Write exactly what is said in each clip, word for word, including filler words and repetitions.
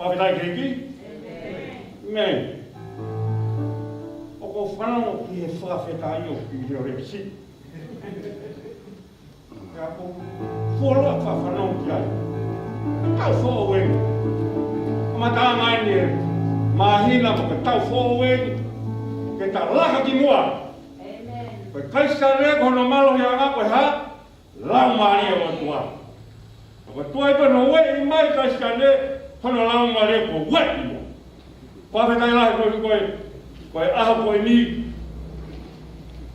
Fakafetaʻi ki he ʻEiki. ʻĒmeni. ʻOku ou fanongo ki he fakafetaʻi ʻo ki he ʻo le si. Pea ʻoku ou fuoloa fakafanongo ki ai. Taʻu foʻou eni. Kamataʻanga eni e māhina, ko e taʻu foʻou eni. Ke ta laka ki muʻa. ʻĒmeni. Ko e Kalisitiane ko hono mālohiʻanga ko e hā? Laumālie ʻo e ʻOtua. Ko e tuai pē hono ueʻi mai Kalisitiane, hono laumālie kuo ueʻi ia. Fakafetaʻi lahi ko e, ko e, ko e ʻaho ko eni.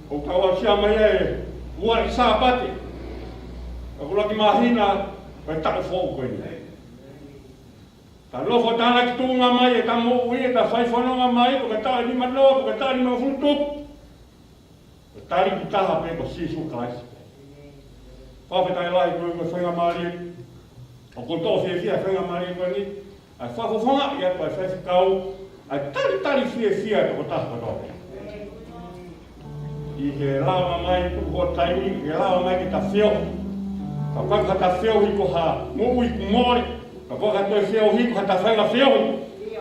ʻOku tau aʻusia mai e ueʻi Sāpate. ʻUluaki māhina, ko e taʻu foʻou ko eni. Ta nofo tānaki tuʻunga mai, ʻeta moʻui, ʻeta fai fononga mai, ko e taʻu nimanoa, ko e taʻu nimangofulu tupu. Ko e talituʻu taha pē ko Sīsū Kalaisi. Fakafetaʻi lahi ko e, ko e faingamālie. ʻOku ou fiefia he faingamālie ko eni. ʻA e fakafofongaʻi atu ʻa e faifekau, ʻa e talitali fiefia ʻa e tokotaha kotoa pē. ʻI he lava mai tuku ho taimi, he lava mai ke ta feohi. Ka ʻoku ʻikai ko hata feohi ko ha moʻui kuo mole, ka ʻoku ʻikai ko hata feohi ko hata faʻahinga feohi.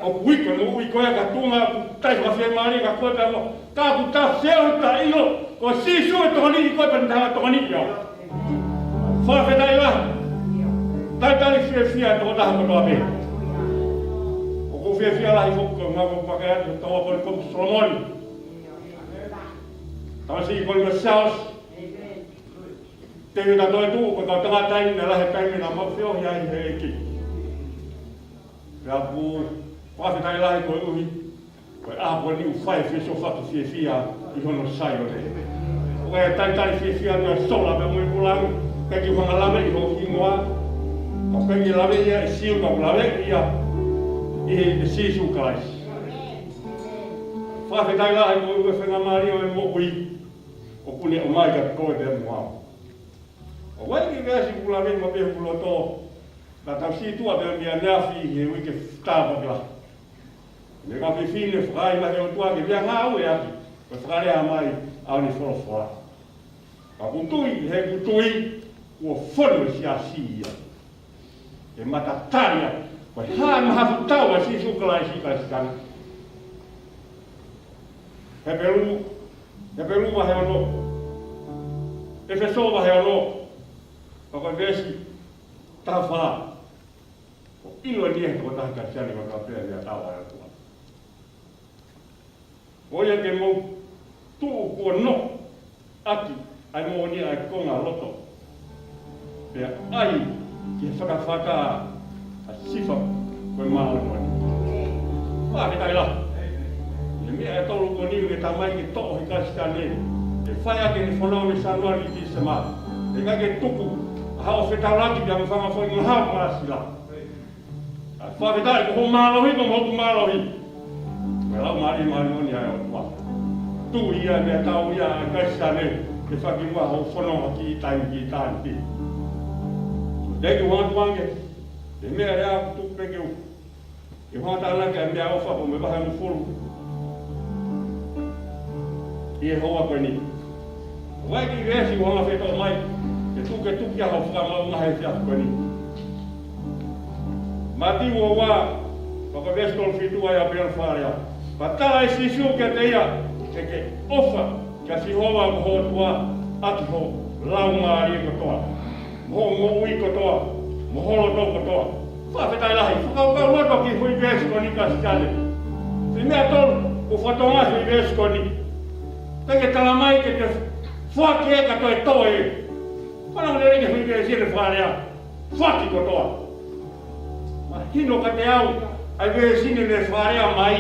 ʻOku ʻi ai e moʻui ko ia ka tuʻunga ʻoku tau fakafiemālie ka ko e tamo. Ka ʻoku ta feohi ta ʻilo, ko Sīsū ʻe tokoniʻi koe pea ne tokoniʻi au. Fakafetaʻi lahi. Talitali fiefia ʻa e tokotaha kotoa pē. ʻOku ou fiefia lahi foki ko e ngāue ʻoku pake atu ʻe he tauʻakolikoti Solomoni. Tamasiʻi ko eni ko Siaosi. Tēvita Toetuʻu, ko e kau tangata eni naʻe lahi e taimi naʻa mau feohi ai he ʻEiki. Pea ʻoku fakafetaʻi lahi koeʻuhi ko e ʻaho ko eni ʻoku fai e fesoʻofaʻaki fiefia ʻi hono Saione. ʻOku ʻikai talitali fiefia ʻa e sola pea mo e pulangi, ʻikai ke u hanga ʻo laveʻi hoʻo hingoa. ʻOku ʻikai ke laveʻi ia ʻe Siu ka ʻoku laveʻi ia ʻe Sīsū Kalaisi. Fakafetaʻi lahi koeʻuhi ko e faingamālie ʻo e moʻui ʻoku ne ʻomai kiate koe pea mo au. ʻOku ʻi ai e kiʻi veesi ʻoku ou laveʻi maʻu pē ʻi hoku loto, naʻa tau situʻa pē ʻaneafi he uike tāpuaki lahi. Naʻe kau fefine fakaʻaiʻai mai ʻe he ʻOtua ke meʻangāueʻaki ko e fakalea mai ʻa ʻene folofola. Ka ʻoku ou tui, he ʻoku ou tui, kuo fonu e siasi ia. Ke matatali atu, ko e hā e mahafu tau ʻa Sīsū Kalaisi Kalisitiane. Hepelū, Hepelū vahe ono. ʻEfesō vahe ono. Pea ko e veesi taha fā. ʻOku ʻilo eni ʻe he tokotaha Kalisitiane kotoa pē ʻa e meʻatau ʻa e ʻOtua. Ko ia ke mou tuʻu kuo noʻo ʻaki ʻa e moʻoni ʻa e konga loto. Pea ʻai ke fakafaka ʻa Sīsū ko e māʻoniʻoni. Fakafetaʻi lahi. Ko e meʻa ʻe tolu ko eni ʻoku ne talamai ke toʻo ʻe he Kalisitiane. Ke fai ʻaki ʻene fononga mei Sānuali ki Tīsema. He ʻikai ke tuku ʻa hoʻo fetaulaki pea mo e fanga foʻi ngaahi ʻaho māsila. ʻA e fakafetaʻi ko hoʻo mālohi, ko hoku mālohi. Ko e laumālie māʻoniʻoni ʻa e ʻOtua. Tuʻu ia, meʻatau ia ʻa e Kalisitiane, ke fakamuʻa hoʻo fononga ki ʻitāniti, ki ʻitāniti. Thank you, one, one, ke. Ko e meʻa leva ʻoku tuku pē ke u, ke u hanga ʻo tānaki ʻa e meʻaʻofa pea mo e vahe hongofulu ʻi he houa ko eni. ʻOku ʻi ai e kiʻi veesi ʻoku ou hanga ʻo fetoʻo mai, ke tuku, ke tuku ia ʻi hoʻo fakamaʻunga he efiafi ko eni. Mātiu ua ua, pea ko e veesi tolu fitu ʻa ia pea fakalea. Pea tala ʻe Sīsū kiate ia, ke ke ʻofa kia Sihova ko ho ʻOtua ʻaki ho laumālie kotoa, mo hoʻo moʻui kotoa, mo ho loto kotoa. Fakafetaʻi lahi, fakakaukau loto ki he foʻi veesi ko eni Kalisitiane. Foʻi meʻa tolu ʻoku fakatokangaʻi he foʻi veesi ko eni. ʻIkai ke talamai ke te foaki ē ka toe tō ē. Fanongo lelei ki he foʻi veesi ʻene fakalea. Foaki kotoa. Mahino kiate au ʻa e veesi ni ne fakalea mai.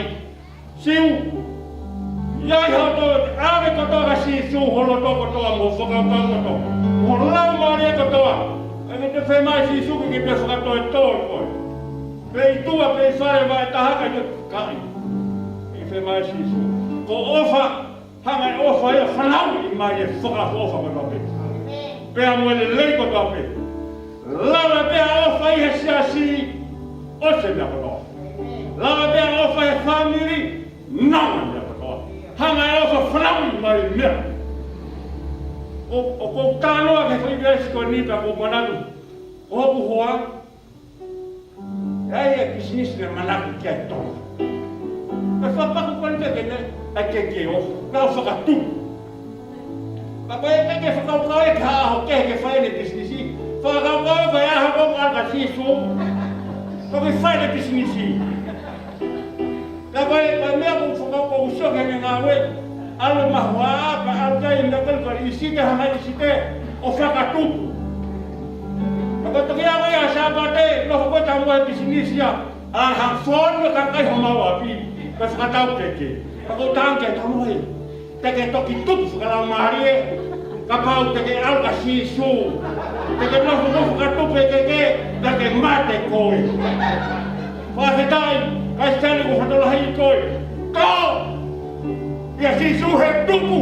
Sīsū. ʻI ai haʻo toe ʻave kotoa kia Sīsū ho loto kotoa mo e fakakaukau kotoa, mo e laumālie kotoa. ʻIkai ke toe fai mai Sīsū ke, ke toe fakatoetō koe. Pe ʻi tuʻa, pe ʻi fale vaʻe taha, ʻikai ke kai. ʻIkai ke fai mai Sīsū. Ko e ʻofa, hanga ʻe he ʻofa ia ʻo fanauʻi mai e fakaʻofoʻofa kotoa pē. Pea mo e lelei kotoa pē. Lava pē ʻa e ʻofa ʻi he siasi, ʻosi e meʻa kotoa. Lava pē ʻa e ʻofa he fāmili, nau e meʻa kotoa. Hanga ʻe he ʻofa ʻo fanauʻi mai e meʻa. ʻO, ʻoku ou talanoa ki he foʻi veesi ko eni pea ʻoku ou manatu. Ko hoku hoa, ʻe ʻAi e pisinisi ne manako ki ai Tonga. Pea fakapaku ko eni ke ne, ʻai ke ke ʻo, kau fakatupu. Ka ko e ke ke fakakaukau e kaha ʻo ke ke fai ʻene pisinisi. Fakakaukau ko e ʻaho ko ē ʻalu kia Sīsū. Ko ke fai ʻene pisinisi. Ka ko e, ko e meʻa ʻoku ou fakakaukau ʻoku sio ki heʻene ngāue. ʻAlu mahuʻa, pea ʻalu ki ai meʻa ko ē ko e ʻīsite, hanga ʻe he ʻīsite ʻo fakatupu. Ka ko e toki ʻalu ia Sāpate, nofo ko ē taumuʻa he pisinisi ia, ʻalu hanga ʻo fonu e kakai homau ʻapi, pea fakatau ke ke. Ka ko e tangi ke taumuʻa ia. Te ke toki tupu fakalaumālie, kapau te ke ʻalu kia Sīsū. Te ke nofo nofo fakatupu e ke ke, te ke mate koe. Fakafetaʻi, kae sani ko fatolahi koe. Ko ia Sīsū he tupu.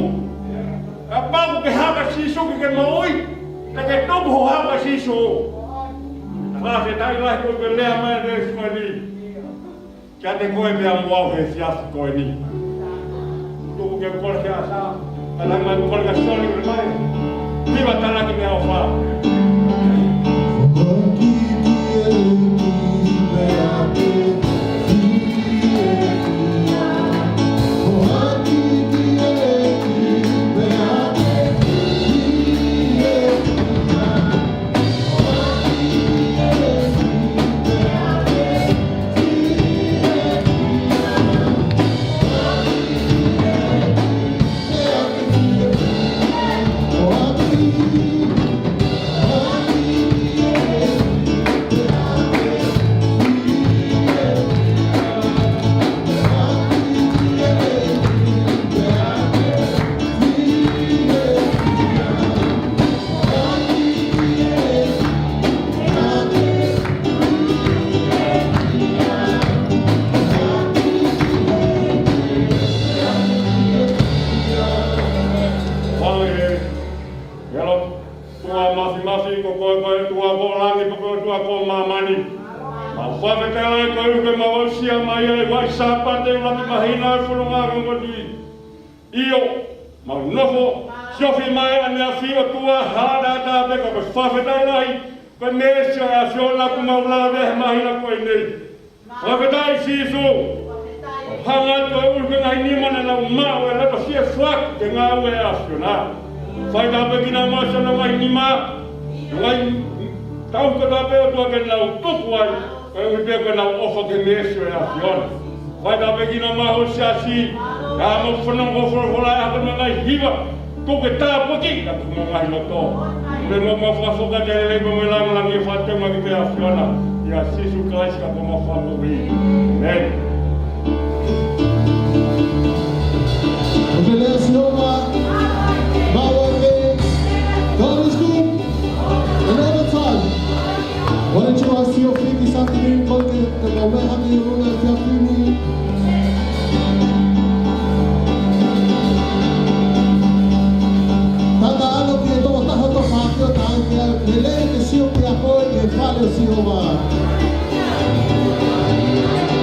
Kapau ke haʻu kia Sīsū ke ke moʻui, te ke tupu hoʻo haʻu kia Sīsū. Fakafetaʻi lahi ko e lea mai e Sione. Kiate koe pea mo au he efiafi ko eni. Tuku ke u kole kia Asa, ka lahi mai kole kia Sione ke mai. Hiva talaki meʻaʻofa. Halo, ʻOtua Māfimafi, ko koe ko e ʻOtua ko langi, ko koe ʻOtua ko māmani. Mau fakafetaʻi koeʻuhi ko e mau aʻusia mai ʻa e vaʻe Sāpate ʻuluaki māhina ʻo e fononga ko eni. ʻIo, mau nofo, siofi mai ʻaneafi ʻOtua, hala ʻatā pē ka ko e fakafetaʻi lahi, ko e meesi ʻa e ʻAfiona kuo mau lave he māhina ko eni. Fakafetaʻi Sīsū. Hanga atu koeʻuhi ko e ngaahi nima naʻa nau maʻu e loto fie foaki ki he ngāue ʻa e ʻAfiona. Fai tāpuekina mai siʻono ngaahi nima. Ngaahi tau kotoa pē ʻOtua ke nau tuku ai. Koeʻuhi pē ko ʻenau ʻofa ki he meesi ʻa e ʻAfiona. Fai tāpuekina mai ho siasi. Ka mo fanongo folofola ʻa e ngaahi hiva. Ko e tāpuaki ka ko e ngaahi loto. Pea mo e fakafofonga lelei mo e lāngilangi ʻe fakatau mai ki he ʻAfiona. ʻIa Sīsū Kalaisi ko homau Fakamoʻui. ʻĒmeni. Bless your heart. Maua pē. God is good. And all the time. Why don't you ask your feet this afternoon, God, the, the, the way how you run that afternoon. Tata alo ki he tokotaha ʻoku tau fāʻaki ʻo tau ke lele ke sio ki a koe ki he fale ʻo Sihova.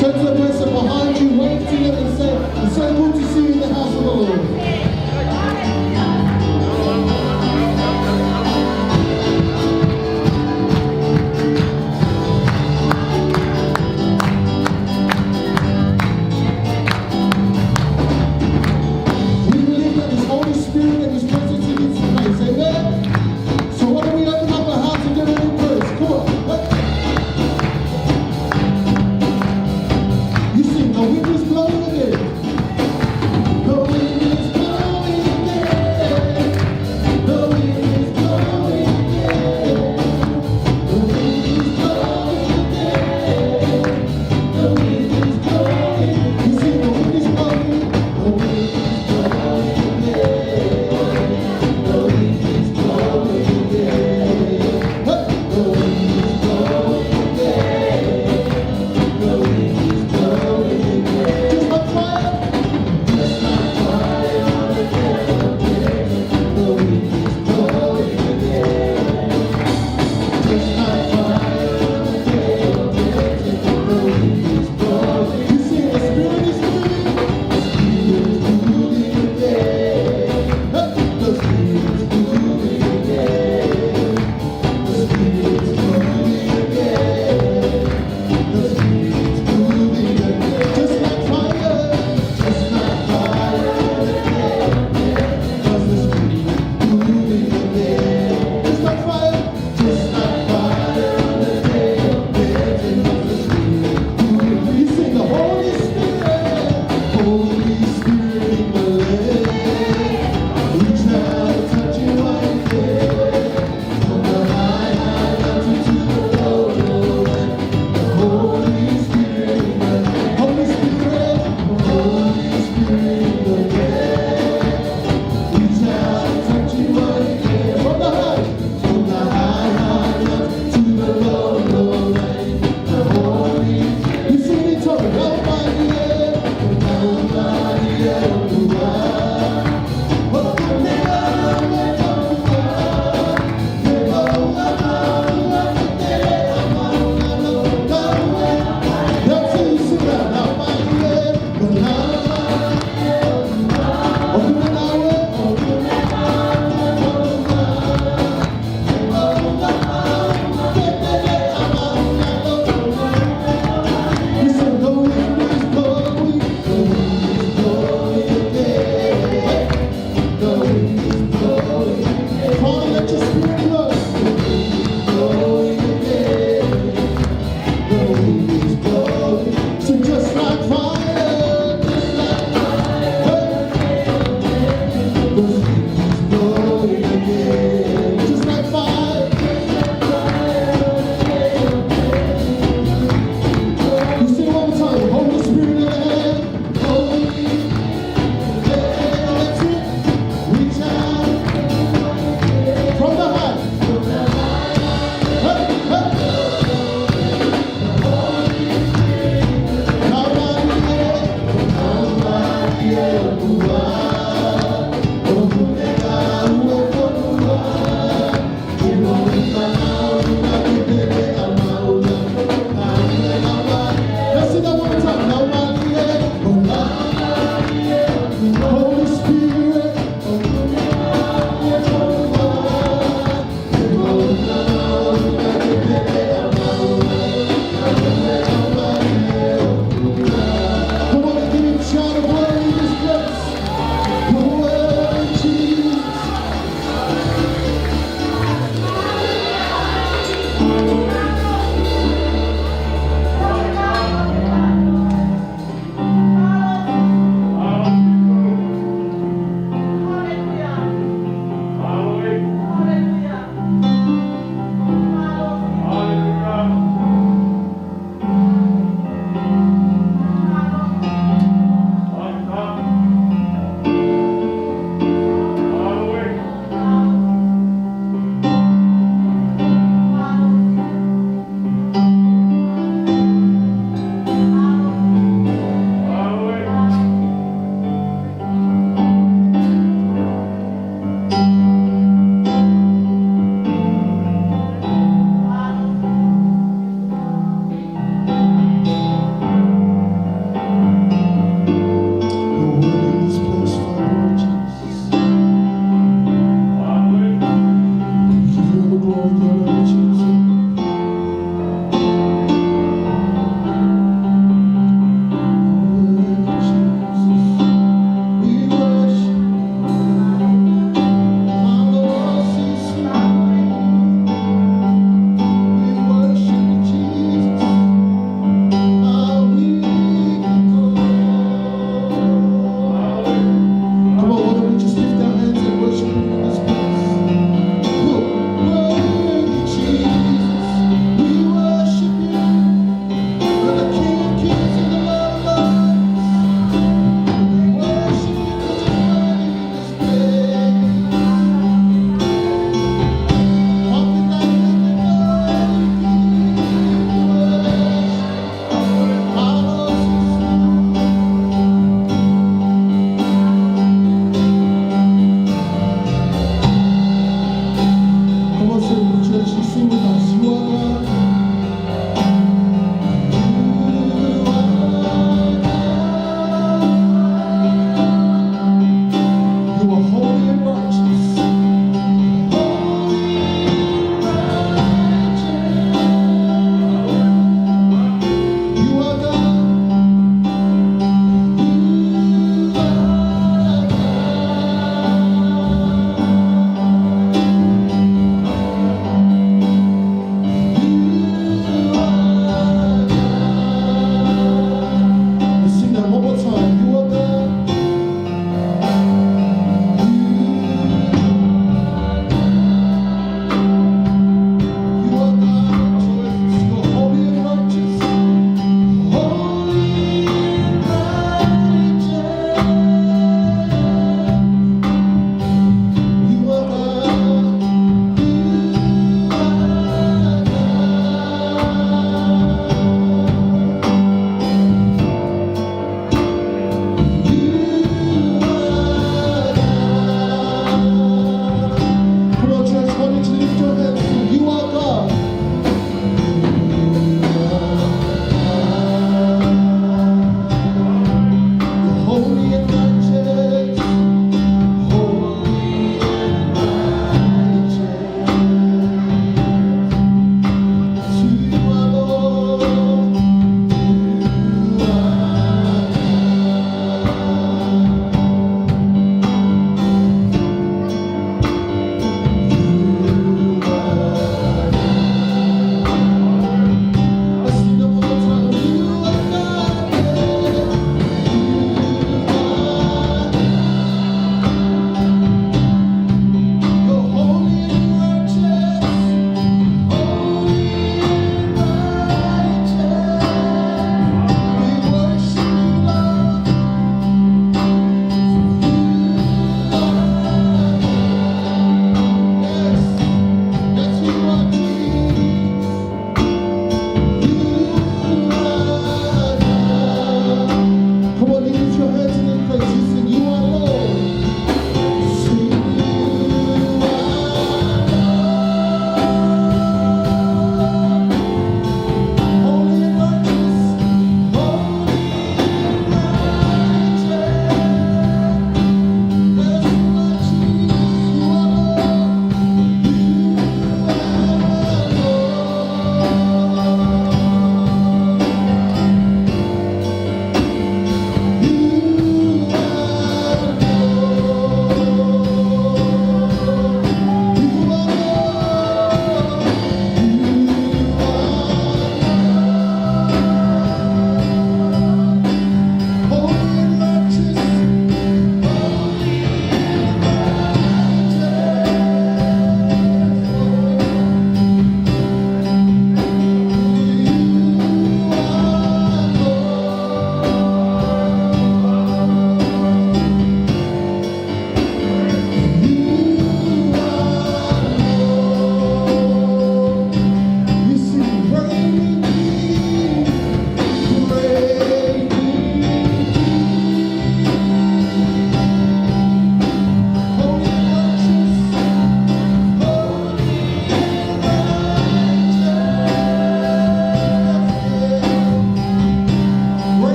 Turn to the person behind you, wave to them and say, "It's so good to see you in the house of the Lord." We believe that His Holy Spirit and His presence in this place. Amen. So why don't we open up our hearts and give Him praise? Come on.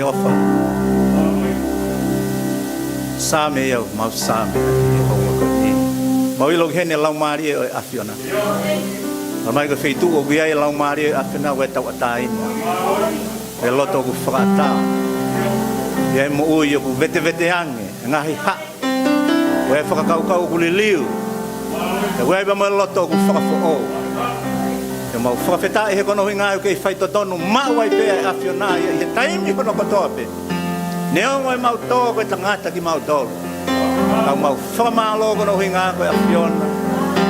ʻOfa. Saame ia, mau saame ia, ʻoku mau ʻilo ʻoku ʻi heni e Laumālie ʻo e ʻAfiona. Talamai ko e feituʻu ʻoku ʻi ai e Laumālie ʻo e ʻAfiona ʻoku ʻi ai e tauʻatāina. ʻI ai e loto ʻoku fakaʻatā. ʻI ai e moʻui ʻoku vetevete ange e ngaahi haʻa. ʻOku ʻi ai e fakakaukau ʻoku liliu. Pea ʻoku ʻi ai pē mo e loto ʻoku fakafoʻou. Pea mau fakafetaʻi he ko hono ʻuhinga ʻoku kei faitotonu maʻu ai pē ʻa e ʻAfiona ia ʻi he taimi hono kotoa pē. Neongo ʻemau tō ko e tangata kimautolu, ka ʻoku mau fakamālō ko hono ʻuhinga ko e ʻAfiona.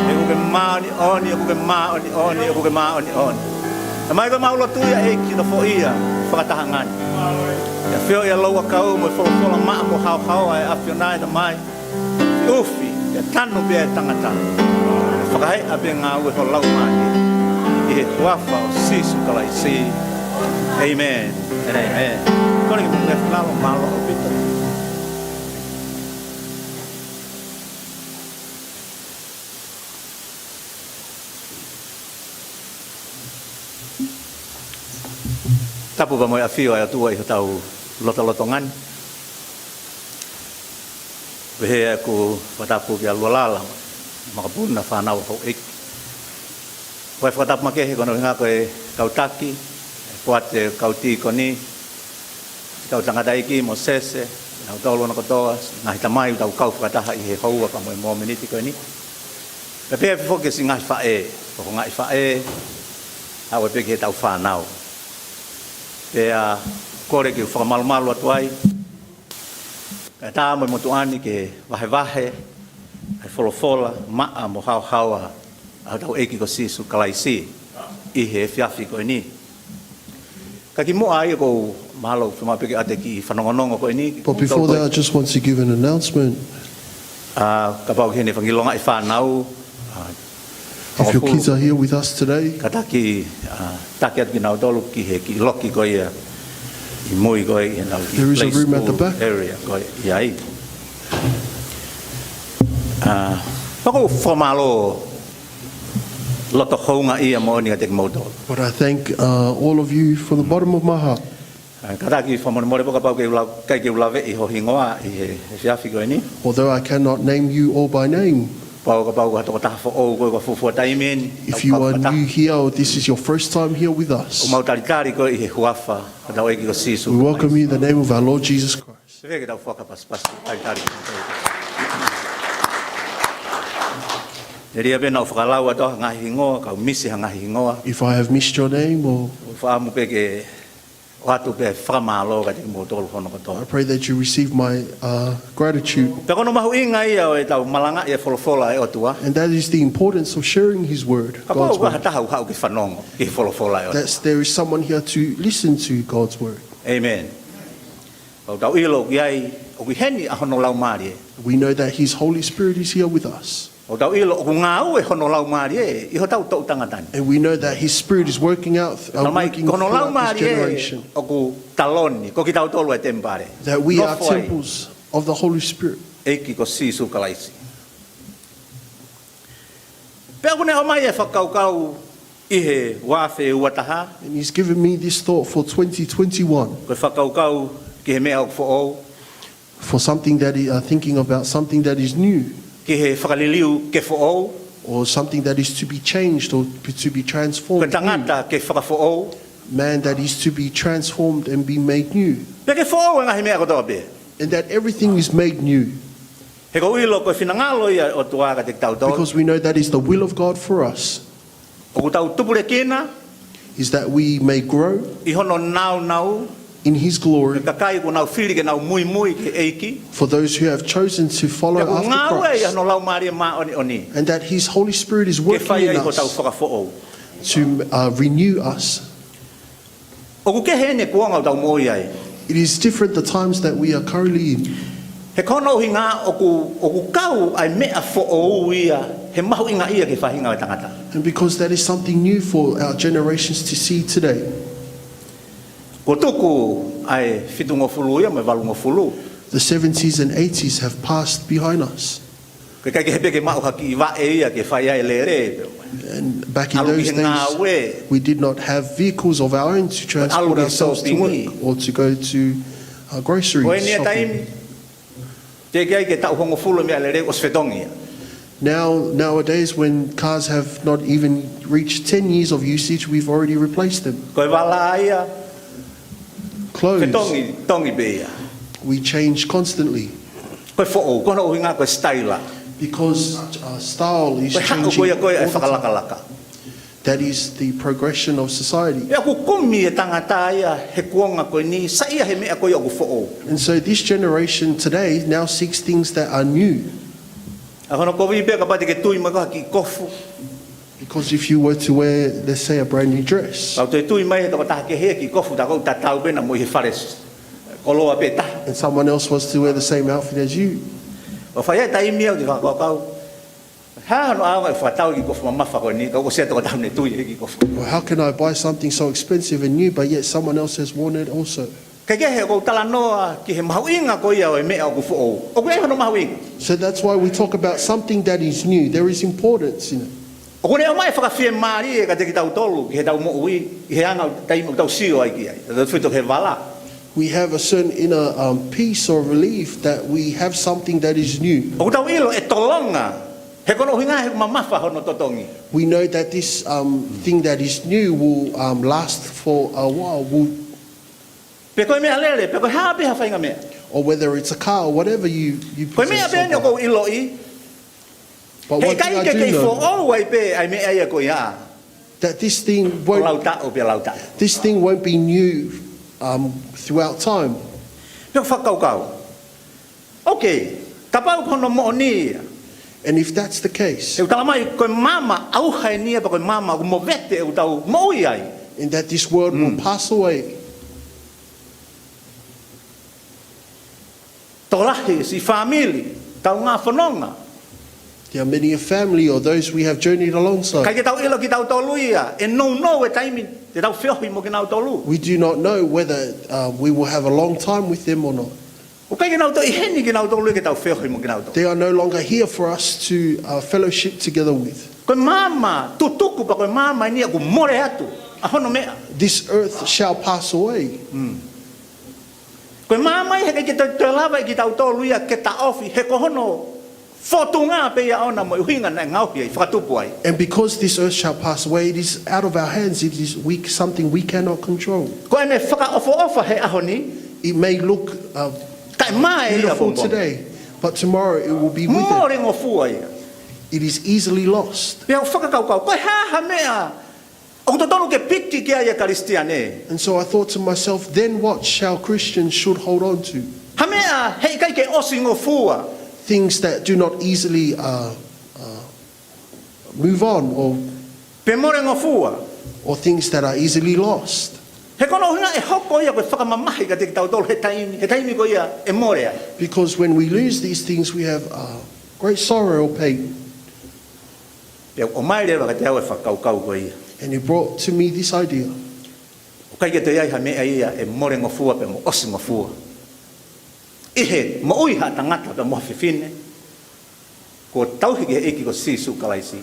ʻOku ke māʻoniʻoni, ʻoku ke māʻoniʻoni, ʻoku ke māʻoniʻoni. Talamai ko ʻemau lotu ia ʻEiki, nofoʻia e fakatahaʻanga ni. ʻIo, ʻafioʻi ʻa e louʻakau mo e folofola maʻa mo haohaoa ʻa e ʻAfiona ʻe Tamai. ʻUfi, ʻe tanu pē ʻa e tangata. Fakahā pē ngāue ho Laumālie. ʻI he huafa ʻo Sīsū Kalaisi. ʻĒmeni. ʻĒmeni. Kole ke mou meʻa fakataha, mālō ʻaupito. Tapu pea mo e ʻafio ʻa e ʻOtua ʻi hotau lotolotonga ni. Pehē ʻeku fakatapu kia Lualala, makapuna, fānau, houʻeiki. Ko e fakatapu makehe ko hono ʻuhinga ko e kau taki, e poate kau tīkoni, kau tangataʻeiki mo Sese, nautolu hono kotoa, ngaahi tamai ʻoku tau kau fakataha ʻi he houa pea mo e mōmeniti ko eni. Pea pehē foki ki he ngaahi faʻē, ko e ngaahi faʻē, ʻa ia pē ki heʻetau fānau. Pea kole ke u fakamalumalu atu ai, kae ʻatā mo e motuʻa ni ke vahevahe ʻa e folofola maʻa mo haohaoa ʻa hotau ʻEiki ko Sīsū Kalaisi ʻi he efiafi ko eni. Ka kimuʻa ai ʻoku ou mālō fiemaʻu pē ke ʻoatu e kiʻi fanongonongo ko eni. But before that, I just want to give an announcement. ʻA, kapau ʻoku ʻi heni e fanga kiʻi longaʻi fānau, ʻa, If your kids are here with us today, kātaki, ʻa, taki atu kinautolu ki he kiʻi loki ko ia ʻi mui ko ē ʻi heʻenau kiʻi play school area ko ē ʻi ai. There is a room at the back. ʻA, pea ʻoku ou fakamālō loto houngaʻia moʻoni kiate kimoutolu. But I thank, uh, all of you from the bottom of my heart. ʻA, kātaki fakamolemole pea kapau ʻoku ʻikai ke u laveʻi ho hingoa ʻi he, he efiafi ko eni. Although I cannot name you all by name, Pau kapau ko ha tokotaha foʻou koe ʻoku ke fuofua taimi eni, if you are new here or this is your first time here with us, ʻoku mau talitali koe ʻi he huafa ʻo hotau ʻEiki ko Sīsū Kalaisi. We welcome you in the name of our Lord Jesus Christ. Pea ke tau fakapasipasi, talitali. Telia pē naʻa ku fakalau atu ha ngaahi hingoa, ka u misi ha ngaahi hingoa. If I have missed your name or ʻOku ou fakaʻamu pē ke ʻoatu pē fakamālō kiate kimoutolu hono kotoa. I pray that you receive my, uh, gratitude. Pea ko hono mahuʻinga ia ʻo ʻetau malangaʻi e folofola ʻa e ʻOtua. And that is the importance of sharing his word, God's word. Kapau ʻoku ʻi ai ha taha ʻoku haʻu ke fanongo ki he folofola ʻa e ʻOtua. That there is someone here to listen to God's word. ʻĒmeni. ʻOku tau ʻilo ʻoku ʻi ai, ʻoku ʻi heni ʻa hono Laumālie. We know that his Holy Spirit is here with us. ʻOku tau ʻilo ʻoku ngāue hono Laumālie ʻi hotau toʻu tangata ni. And we know that his spirit is working out, uh, working throughout this generation. Talamai ko hono Laumālie ʻoku taloni, ko kitautolu e temipale. That we are temples of the Holy Spirit. Nofo ai e ʻEiki ko Sīsū Kalaisi. Pea ʻoku ne ʻomai e fakakaukau ʻi he ua afe ua taha. And he's given me this thought for twenty twenty-one. Ko e fakakaukau ki he meʻa ʻoku foʻou. For something that you are thinking about, something that is new. Ki he fakaliliu ke foʻou. Or something that is to be changed or to be transformed, new. Ko e tangata ke fakafoʻou. Man that is to be transformed and be made new. Pea ke foʻou e ngaahi meʻa kotoa pē. And that everything is made new. He ʻoku ou ʻilo ko e finangalo ia ʻo e ʻOtua kiate kitautolu. Because we know that is the will of God for us. ʻOku tau tupulekina. Is that we may grow. ʻI hono nāunau. In his glory. Ko e kakai kuo nau fili ke nau muimui ki he ʻEiki. For those who have chosen to follow after Christ. Pea ʻoku ngāue ʻa hono Laumālie Māʻoniʻoni. And that his Holy Spirit is working in us. Ke fai ai hotau fakafoʻou. To, uh, renew us. ʻOku kehe eni e kuonga ʻoku tau moʻui ai. It is different the times that we are currently in. He ko hono ʻuhinga ʻoku, ʻoku kau ai e meʻa foʻou ia he mahuʻinga ia ki he faʻahinga ʻo e tangata. And because that is something new for our generations to see today. Kuo tuku ʻa e fitungofulu ia mo e valungofulu. The seventies and eighties have passed behind us. Ko e ʻikai ke he pē ke maʻu ha kiʻi vaʻe ia ke fai ai e lele. And back in ʻAlu ki those he days, ngāue. We did not have vehicles of our own to transport ki he ourselves to sōpingi. Work or to go to uh, grocery Ko eni e shopping. Taimi, teʻeki ai ke taʻu hongofulu meʻalele ʻosi fetongi ia. Now, nowadays, when cars have not even reached ten years of usage, we've already replaced them. Ko e vala ia, Clothes, fetongi, tongi pē ia. We change constantly. Ko e foʻou, ko hono ʻuhinga ko e sitaila. Because uh, style is Ko e haʻu changing. Ko ia ko e All the time. Fakalakalaka. That is the progression of society. Pea ʻoku kumi e tangata ia he kuonga ko eni, saiʻia he meʻa ko ia ʻoku foʻou. And so this generation today now seeks things that are new. ʻA hono kovi pē kapau te ke tui mai ko ha kiʻi kofu. Because if you were to wear, let's say, a brand new dress, Kau te tui mai he tokotaha kehe kiʻi kofu ta kou tatau pē na mo ʻi he fale s-, koloa pē taha. And someone else was to wear the same outfit as you, ʻO fai ai taimi au te fakakaukau. Ha no au e fakatau kiʻi kofu mamafa ko eni, kau ko sia tokotaha ne tui he kiʻi kofu. Well, how can I buy something so expensive and new, but yet someone else has worn it also? Ke kehe ʻoku ou talanoa ki he mahuʻinga ko ia ʻo e meʻa ʻoku foʻou. ʻOku ʻi ai hono mahuʻinga. So that's why we talk about something that is new. There is importance in it. ʻOku ne ʻomai fakafiemālie kiate kitautolu, ki heʻetau moʻui, ʻi he anga ʻo e taimi ʻoku tau sio ai ki ai. Tau fito he vala. We have a certain inner um, peace or relief that we have something that is new. ʻOku tau ʻilo ʻe tolonga. He ko hono ʻuhinga he mamafa hono totongi. We know that this um, thing that is new will um, last for a while, will, Pe ko e meʻalele, pe ko e hā pē ha faʻahinga meʻa. Or whether it's a car or whatever you, you Ko e meʻa possess. Pē eni ʻoku ou ʻiloʻi, But he one thing ʻikai I ke do kei know, foʻou ai pē ʻa e meʻa ia ko ia. That this thing Ko won't, lau taʻu pē lau taʻu. This thing won't be new um, throughout time. Pea fakakaukau. Okay, kapau ko hono moʻoni ia. And if that's the case, ʻOku tala mai, ko e maama ʻauha eni ia, pe ko e maama ʻoku movete ʻoku tau moʻui ai. In that this world will pass away. Tokolahi, siʻi fāmili, kaungā fononga. There are many a family or those we have journeyed alongside. ʻIkai ke tau ʻilo kitautolu ia, ʻe nounou e taimi te tau feohi mo kinautolu. We do not know whether uh, we will have a long time with them or not. ʻOku ʻikai ke nau toe ʻi heni kinautolu ia ke tau feohi mo kinautolu. They are no longer here for us to uh, fellowship together with. Ko e maama tutuku pea ko e maama eni ia ʻoku mole atu ʻa hono meʻa. This earth shall pass away. Ko e maama ia he ʻikai ke toe, toe lava ʻe kitautolu ia ke taʻofi, he ko hono fōtunga pē ia ʻoʻona mo e ʻuhinga naʻe ngaohi ai, fakatupu ai. And because this earth shall pass away, it is out of our hands. It is we, something we cannot control. Ko ʻene fakaʻofoʻofa he ʻaho ni, It may look uh, kae ʻikai ia beautiful pongipongi. Today, but tomorrow it will be withered. Mole ngofua ia. It is easily lost. Pea u fakakaukau, ko e hā ha meʻa ʻoku totonu ke piki ki ai e Kalisitiane? And so I thought to myself, then what shall Christians should hold on to? Ha meʻa he ʻikai ke ʻosi ngofua. Things that do not easily uh, uh, move on or, Pe mole ngofua. Or things that are easily lost. He ko hono ʻuhinga ʻe hoko ia ko e fakamamahi kiate kitautolu he taimi, he taimi ko ia ʻe mole ai. Because when we lose these things, we have uh, great sorrow or pain. Pea ʻomai leva kiate au e fakakaukau ko ia. And he brought to me this idea. ʻOku ʻikai ke toe ʻi ai ha meʻa ia ʻe mole ngofua pe mo ʻosi ngofua ʻi he moʻui ha tangata pe mo ha fefine kuo tauhi ki he ʻEiki ko Sīsū Kalaisi.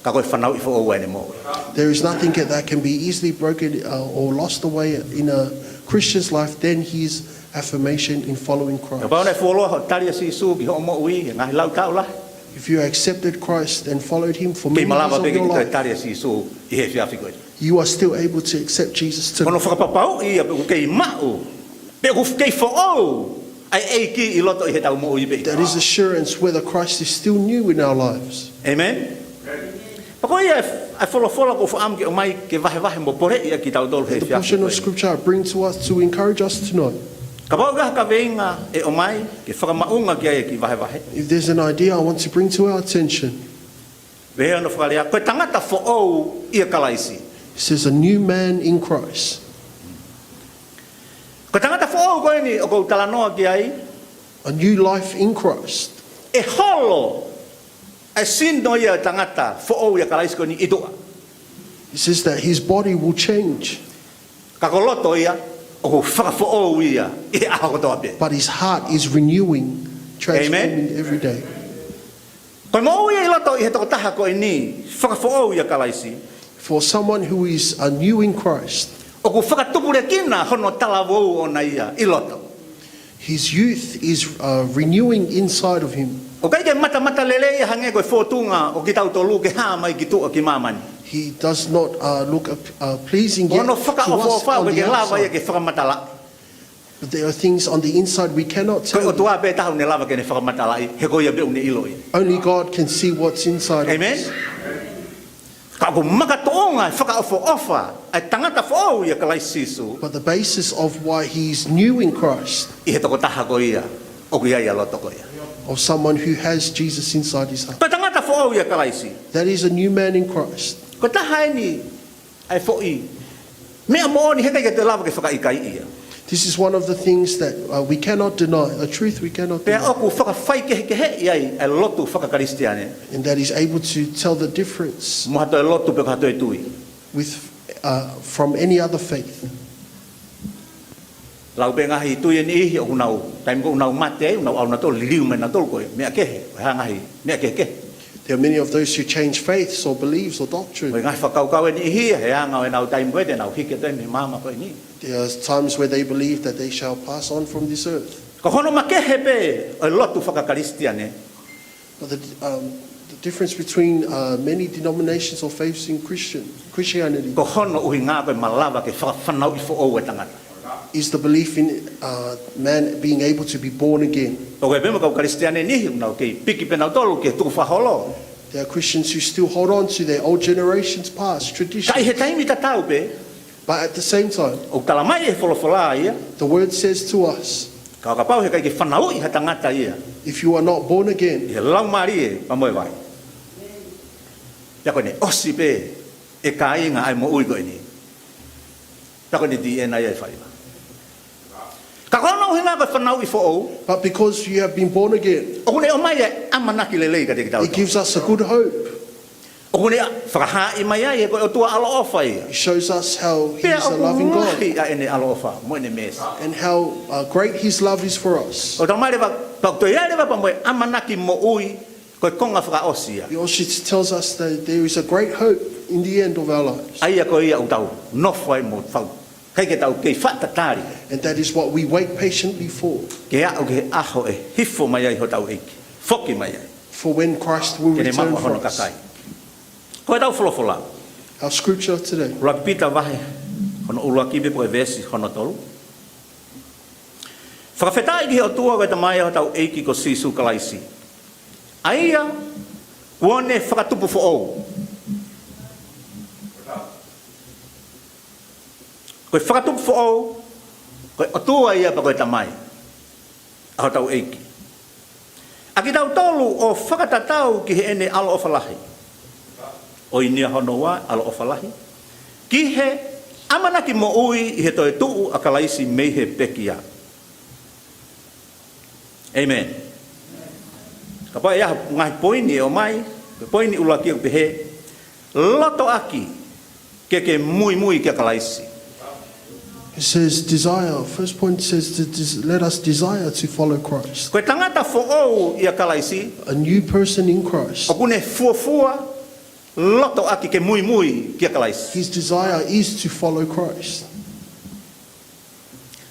Ka ko e fanauʻi foʻou ʻa ʻene moʻui. There is nothing that can be easily broken uh, or lost away in a Christian's life than his affirmation in following Christ. Kapau naʻe fuoloa hoʻo tali ʻa Sīsū ki hoʻo moʻui he ngaahi lau taʻu lahi, If you accepted Christ and followed him for kei many years malava of pē ke your toe life, tali ʻa Sīsū ʻi he efiafi ko eni. You are still able to accept Jesus Ko hono today. fakapapauʻi ia pe ʻoku kei maʻu, pe ʻoku kei foʻou ʻa e ʻEiki ʻi loto ʻi heʻetau moʻui pē. That is assurance whether Christ is still new in our lives. Amen. Pea ko ia e f-, e folofola ʻoku ou fakaʻamu ke ʻomai ke vahevahe mo poleʻi ʻaki kitautolu he The portion efiafi of ko eni. Scripture I bring to us to encourage us tonight. Kapau ʻoku ʻi ai ha kaveinga ʻe ʻomai ke fakamaʻunga ki ai e kiʻi vahevahe, If there's an idea I want to bring to our attention, pehē hono fakalea, ko e tangata foʻou ʻia Kalaisi. It says a new man in Christ. Ko e tangata foʻou ko eni ʻoku ou talanoa ki ai, A new life in Christ. ʻe holo ʻa e sino ia ʻo e tangata foʻou ʻia Kalaisi ko eni ʻi tuʻa. It says that his body will change, Ka ko loto ia, ʻoku fakafoʻou ia ʻi he ʻaho kotoa pē. But his heart is renewing transforming every day. Ko e moʻui ʻi loto ʻi he tokotaha ko eni, fakafoʻou ʻia Kalaisi, For someone who is a new in Christ, ʻoku fakatupulekina hono talavou ʻoʻona ia ʻi loto. His youth is uh, renewing inside of him. ʻOku ʻikai ke matamata lelei ia hangē ko e fōtunga ʻo kitautolu ke hā mai ki tuʻa ki māmani. He does not uh, look uh, pleasing yet to us on the outside. Ko hono fakaʻofoʻofa ʻoku ʻikai ke lava ia ke fakamatalaʻi. But there are things on the inside we cannot tell. Ko e ʻOtua pē taha ʻoku ne lava ke ne fakamatalaʻi, he ko ia pē ʻoku ne ʻiloʻi. Only God can see what's inside of us. ʻĒmeni. Ka ʻoku makatuʻunga e fakaʻofoʻofa ʻa e tangata foʻou ʻia Kalaisi Sīsū. But the basis of why he's new in Christ, ʻI he tokotaha ko ia ʻoku ʻi ai ʻa loto ko ia. Of someone who has Jesus inside his heart. Ko e tangata foʻou ʻia Kalaisi. That is a new man in Christ. Ko e taha eni ʻa e foʻi meʻa moʻoni he ʻikai ke te lava ke fakaʻikaiʻi ia. This is one of the things that uh, we cannot deny, a truth we cannot deny. Pea ʻoku fakafaikehekeheʻi ai ʻa e lotu fakakalisitiane. And that is able to tell the difference. Mo ha toe lotu pe ko ha toe tui. With, uh, from any other faith. Lau pē ngaahi tui ʻe niʻihi ʻoku nau, taimi ko ē ʻoku nau mate ai, ʻoku nau ʻalu nautolu, liliu mai nautolu ko e meʻa kehe, ko e hā ngaahi meʻa kehekehe. There are many of those who change faiths or beliefs or doctrine. Ko e ngaahi fakakaukau ʻe niʻihi, he anga ʻo ʻenau taimi ko ē te nau hiki atu mei he māmani ko eni. There are times where they believe that they shall pass on from this earth. Ko hono makehe pē ʻo e lotu fakakalisitiane. But the, um, the difference between uh, many denominations or faiths in Christian, Christianity, Ko hono ʻuhinga ko e malava ke fakafanauʻi foʻou e tangata. Is the belief in uh, man being able to be born again. ʻOku ʻi ai pē mo e kau Kalisitiane ʻe niʻihi ʻoku nau kei piki pē nautolu ki he tukufakaholo. There are Christians who still hold on to their old generations past traditions. Ka ʻi he taimi tatau pē, But at the same time, ʻoku talamai ʻe he folofola ia, the word says to us, ka ʻo kapau he ʻikai ke fanauʻi ha tangata ia, if you are not born again, ʻi he Laumālie pea mo e vai, pea ko ʻene ʻosi pē ʻe kāinga ʻa e moʻui ko eni. Pea ko ʻene D N A ia ʻe faiva. Ka ko hono ʻuhinga ko e fanauʻi foʻou, but because you have been born again, ʻoku ne ʻomai e ʻamanaki lelei kiate kitautolu. It gives us a good hope. ʻOku ne fakahaaʻi mai ai he ko e ʻOtua ʻaloʻofa ia. It shows us how he is a loving God. Pea ʻoku lahi ʻa ʻene ʻaloʻofa mo ʻene meesi. And how uh, great his love is for us. ʻOku talamai leva, pea ʻoku toe ʻi ai leva pea mo e ʻamanaki moʻui, ko e konga fakaʻosi ia. He also tells us that there is a great hope in the end of our lives. ʻA ia ko ia ʻoku tau nofo ai mo fau. ʻIkai ke tau kei faʻa tatali. And that is what we wait patiently for. Ke aʻu ki he ʻaho ʻe hifo mai ai hotau ʻEiki. Foki mai ai. For when Christ will return for us. Ke ne maʻu hono kakai. Ko ʻetau folofola. Our scripture today. ʻUluaki Pita vahe hono ʻuluaki pea ko e veesi hono tolu. Fakafetaʻi ki he ʻOtua ko e Tamai ʻa hotau ʻEiki ko Sīsū Kalaisi. ʻA ia kuo ne fakatupu foʻou. Ko e fakatupu foʻou, ko e ʻOtua ia pea ko e Tamai ʻa hotau ʻEiki. ʻA kitautolu ʻo fakatatau ki heʻene ʻaloʻofa lahi, ʻo ʻi he hono ua ʻaloʻofa lahi, ki he ʻamanaki moʻui ʻi he toetuʻu ʻa Kalaisi mei he pekia. ʻĒmeni. Kapau ʻe ʻi ai ha ngaahi poini ʻe ʻomai, ko e poini ʻuluaki ʻoku pehē, lotoʻaki ke ke muimui kia Kalaisi. It says desire. First point says to des- let us desire to follow Christ. Ko e tangata foʻou ʻia Kalaisi, a new person in Christ, ʻoku ne fuofua lotoʻaki ke muimui kia Kalaisi. His desire is to follow Christ.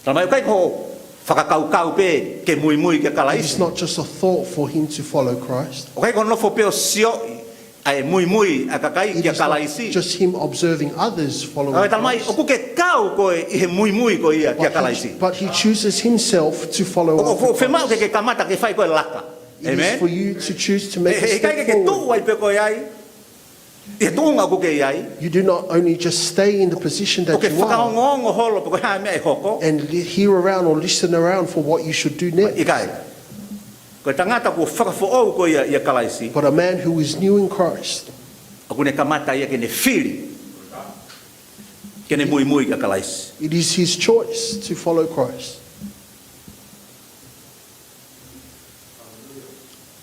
Talamai ʻoku ʻikai ko e fakakaukau pē ke muimui kia Kalaisi. It's not just a thought for him to follow Christ. ʻOku ʻikai ko e nofo pē ʻo sioʻi ʻa e muimui ʻa e kakai kia Kalaisi. It is not just him observing others following Christ. Ka ʻoku talamai ʻoku ke kau koe ʻi he muimui ko ia kia Kalaisi. But he, but he chooses himself to follow after Christ. ʻOku, ʻoku fiemaʻu ke ke kamata ke fai ko e laka. ʻĒmeni. It is for you to choose to make a step forward. He, he ʻikai ke ke tuʻu ai pē koe ai ʻi he tuʻunga ʻoku ke ʻi ai. You do not only just stay in the position that you are. ʻOku ke fakaongoongo holo pe ko e hā e meʻa ʻe hoko. And li- hear around or listen around for what you should do next. ʻIkai. Ko e tangata kuo fakafoʻou ko ia ʻia Kalaisi, but a man who is new in Christ, ʻoku ne kamata ia ke ne fili ke ne muimui kia Kalaisi. It is his choice to follow Christ.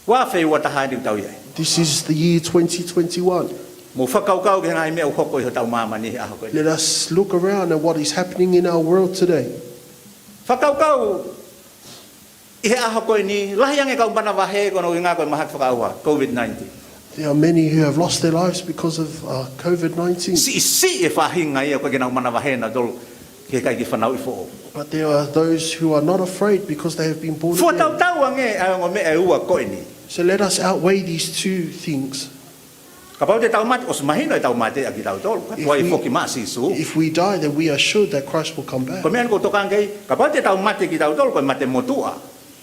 Ua afe ua taha eni ʻoku tau ʻi ai. This is the year twenty twenty-one. Mou fakakaukau ki he ngaahi meʻa ʻoku hoko ʻi hotau māmani he ʻaho ko eni. Let us look around at what is happening in our world today. Fakakaukau ʻI he ʻaho ko eni, lahi ange kau manavahē ko hono ʻuhinga ko e mahaki fakaʻauha, COVID nineteen. There are many who have lost their lives because of, uh, COVID nineteen. Siʻisiʻi e faʻahinga ia ʻoku ʻikai ke nau manavahē nautolu ki he ʻikai ke fanauʻi foʻou. But there are those who are not afraid because they have been born again. Fuatautau ange ʻa e ongo meʻa ʻe ua ko eni. So let us outweigh these two things. Kapau te tau mate, ʻosi mahino ʻe tau mate ʻa kitautolu, ka ʻoku ʻi ai e foki mai ʻa Sīsū. If we die, then we are sure that Christ will come back. Ko e meʻa eni ʻoku ou tokanga ki ai, kapau te tau mate kitautolu, ko e mate motuʻa,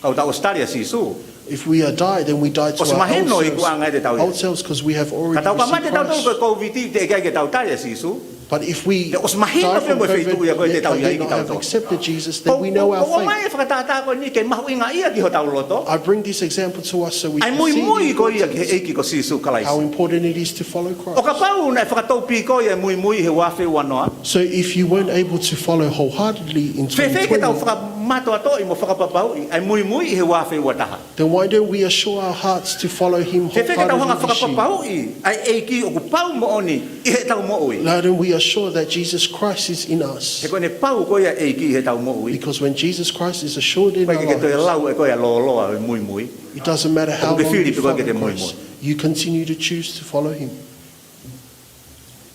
ka ʻoku tau ʻosi tali ʻa Sīsū. If we are die, then we die to our old selves, ʻosi mahino ʻi he ikuʻanga te tau ia. Old selves, 'cause we have already received Christ. Ka tau ka mate tautolu ko e COVID, teʻeki ai ke tau tali ʻa Sīsū. But if we die from COVID, we have not accepted Jesus, then we know our fate. Pea ʻosi mahino pē mo e feituʻu ia ko ē te tau ʻi ai kitautolu. Ko, ko, ko e fakatātā ko eni ke mahuʻingaʻia ki hotau loto. I bring this example to us so we can see the importance, ʻA e muimui ko ia ki he ʻEiki ko Sīsū Kalaisi. How important it is to follow Christ. ʻO kapau naʻe fakatōpī koe ʻa e muimui he ua afe ua noa. So if you weren't able to follow wholeheartedly in twenty twenty, Fēfē ke tau fakamātoatoʻi mo fakapapauʻi ʻa e muimui he ua afe ua taha? Then why don't we assure our hearts to follow him wholeheartedly this year? Fēfē ke tau hanga fakapapauʻi ʻa e ʻEiki ʻoku pau moʻoni ʻi heʻetau moʻui? Why don't we assure that Jesus Christ is in us? He ko ʻene pau ko ia ʻa e ʻEiki ʻi heʻetau moʻui, Because when Jesus Christ is assured in our lives, ʻoku ʻikai ke toe lau ʻe koe ʻa e lōloa ʻo e muimui. It doesn't matter how long you follow Christ, ʻOku ke fili pē koe ke te muimui. You continue to choose to follow him.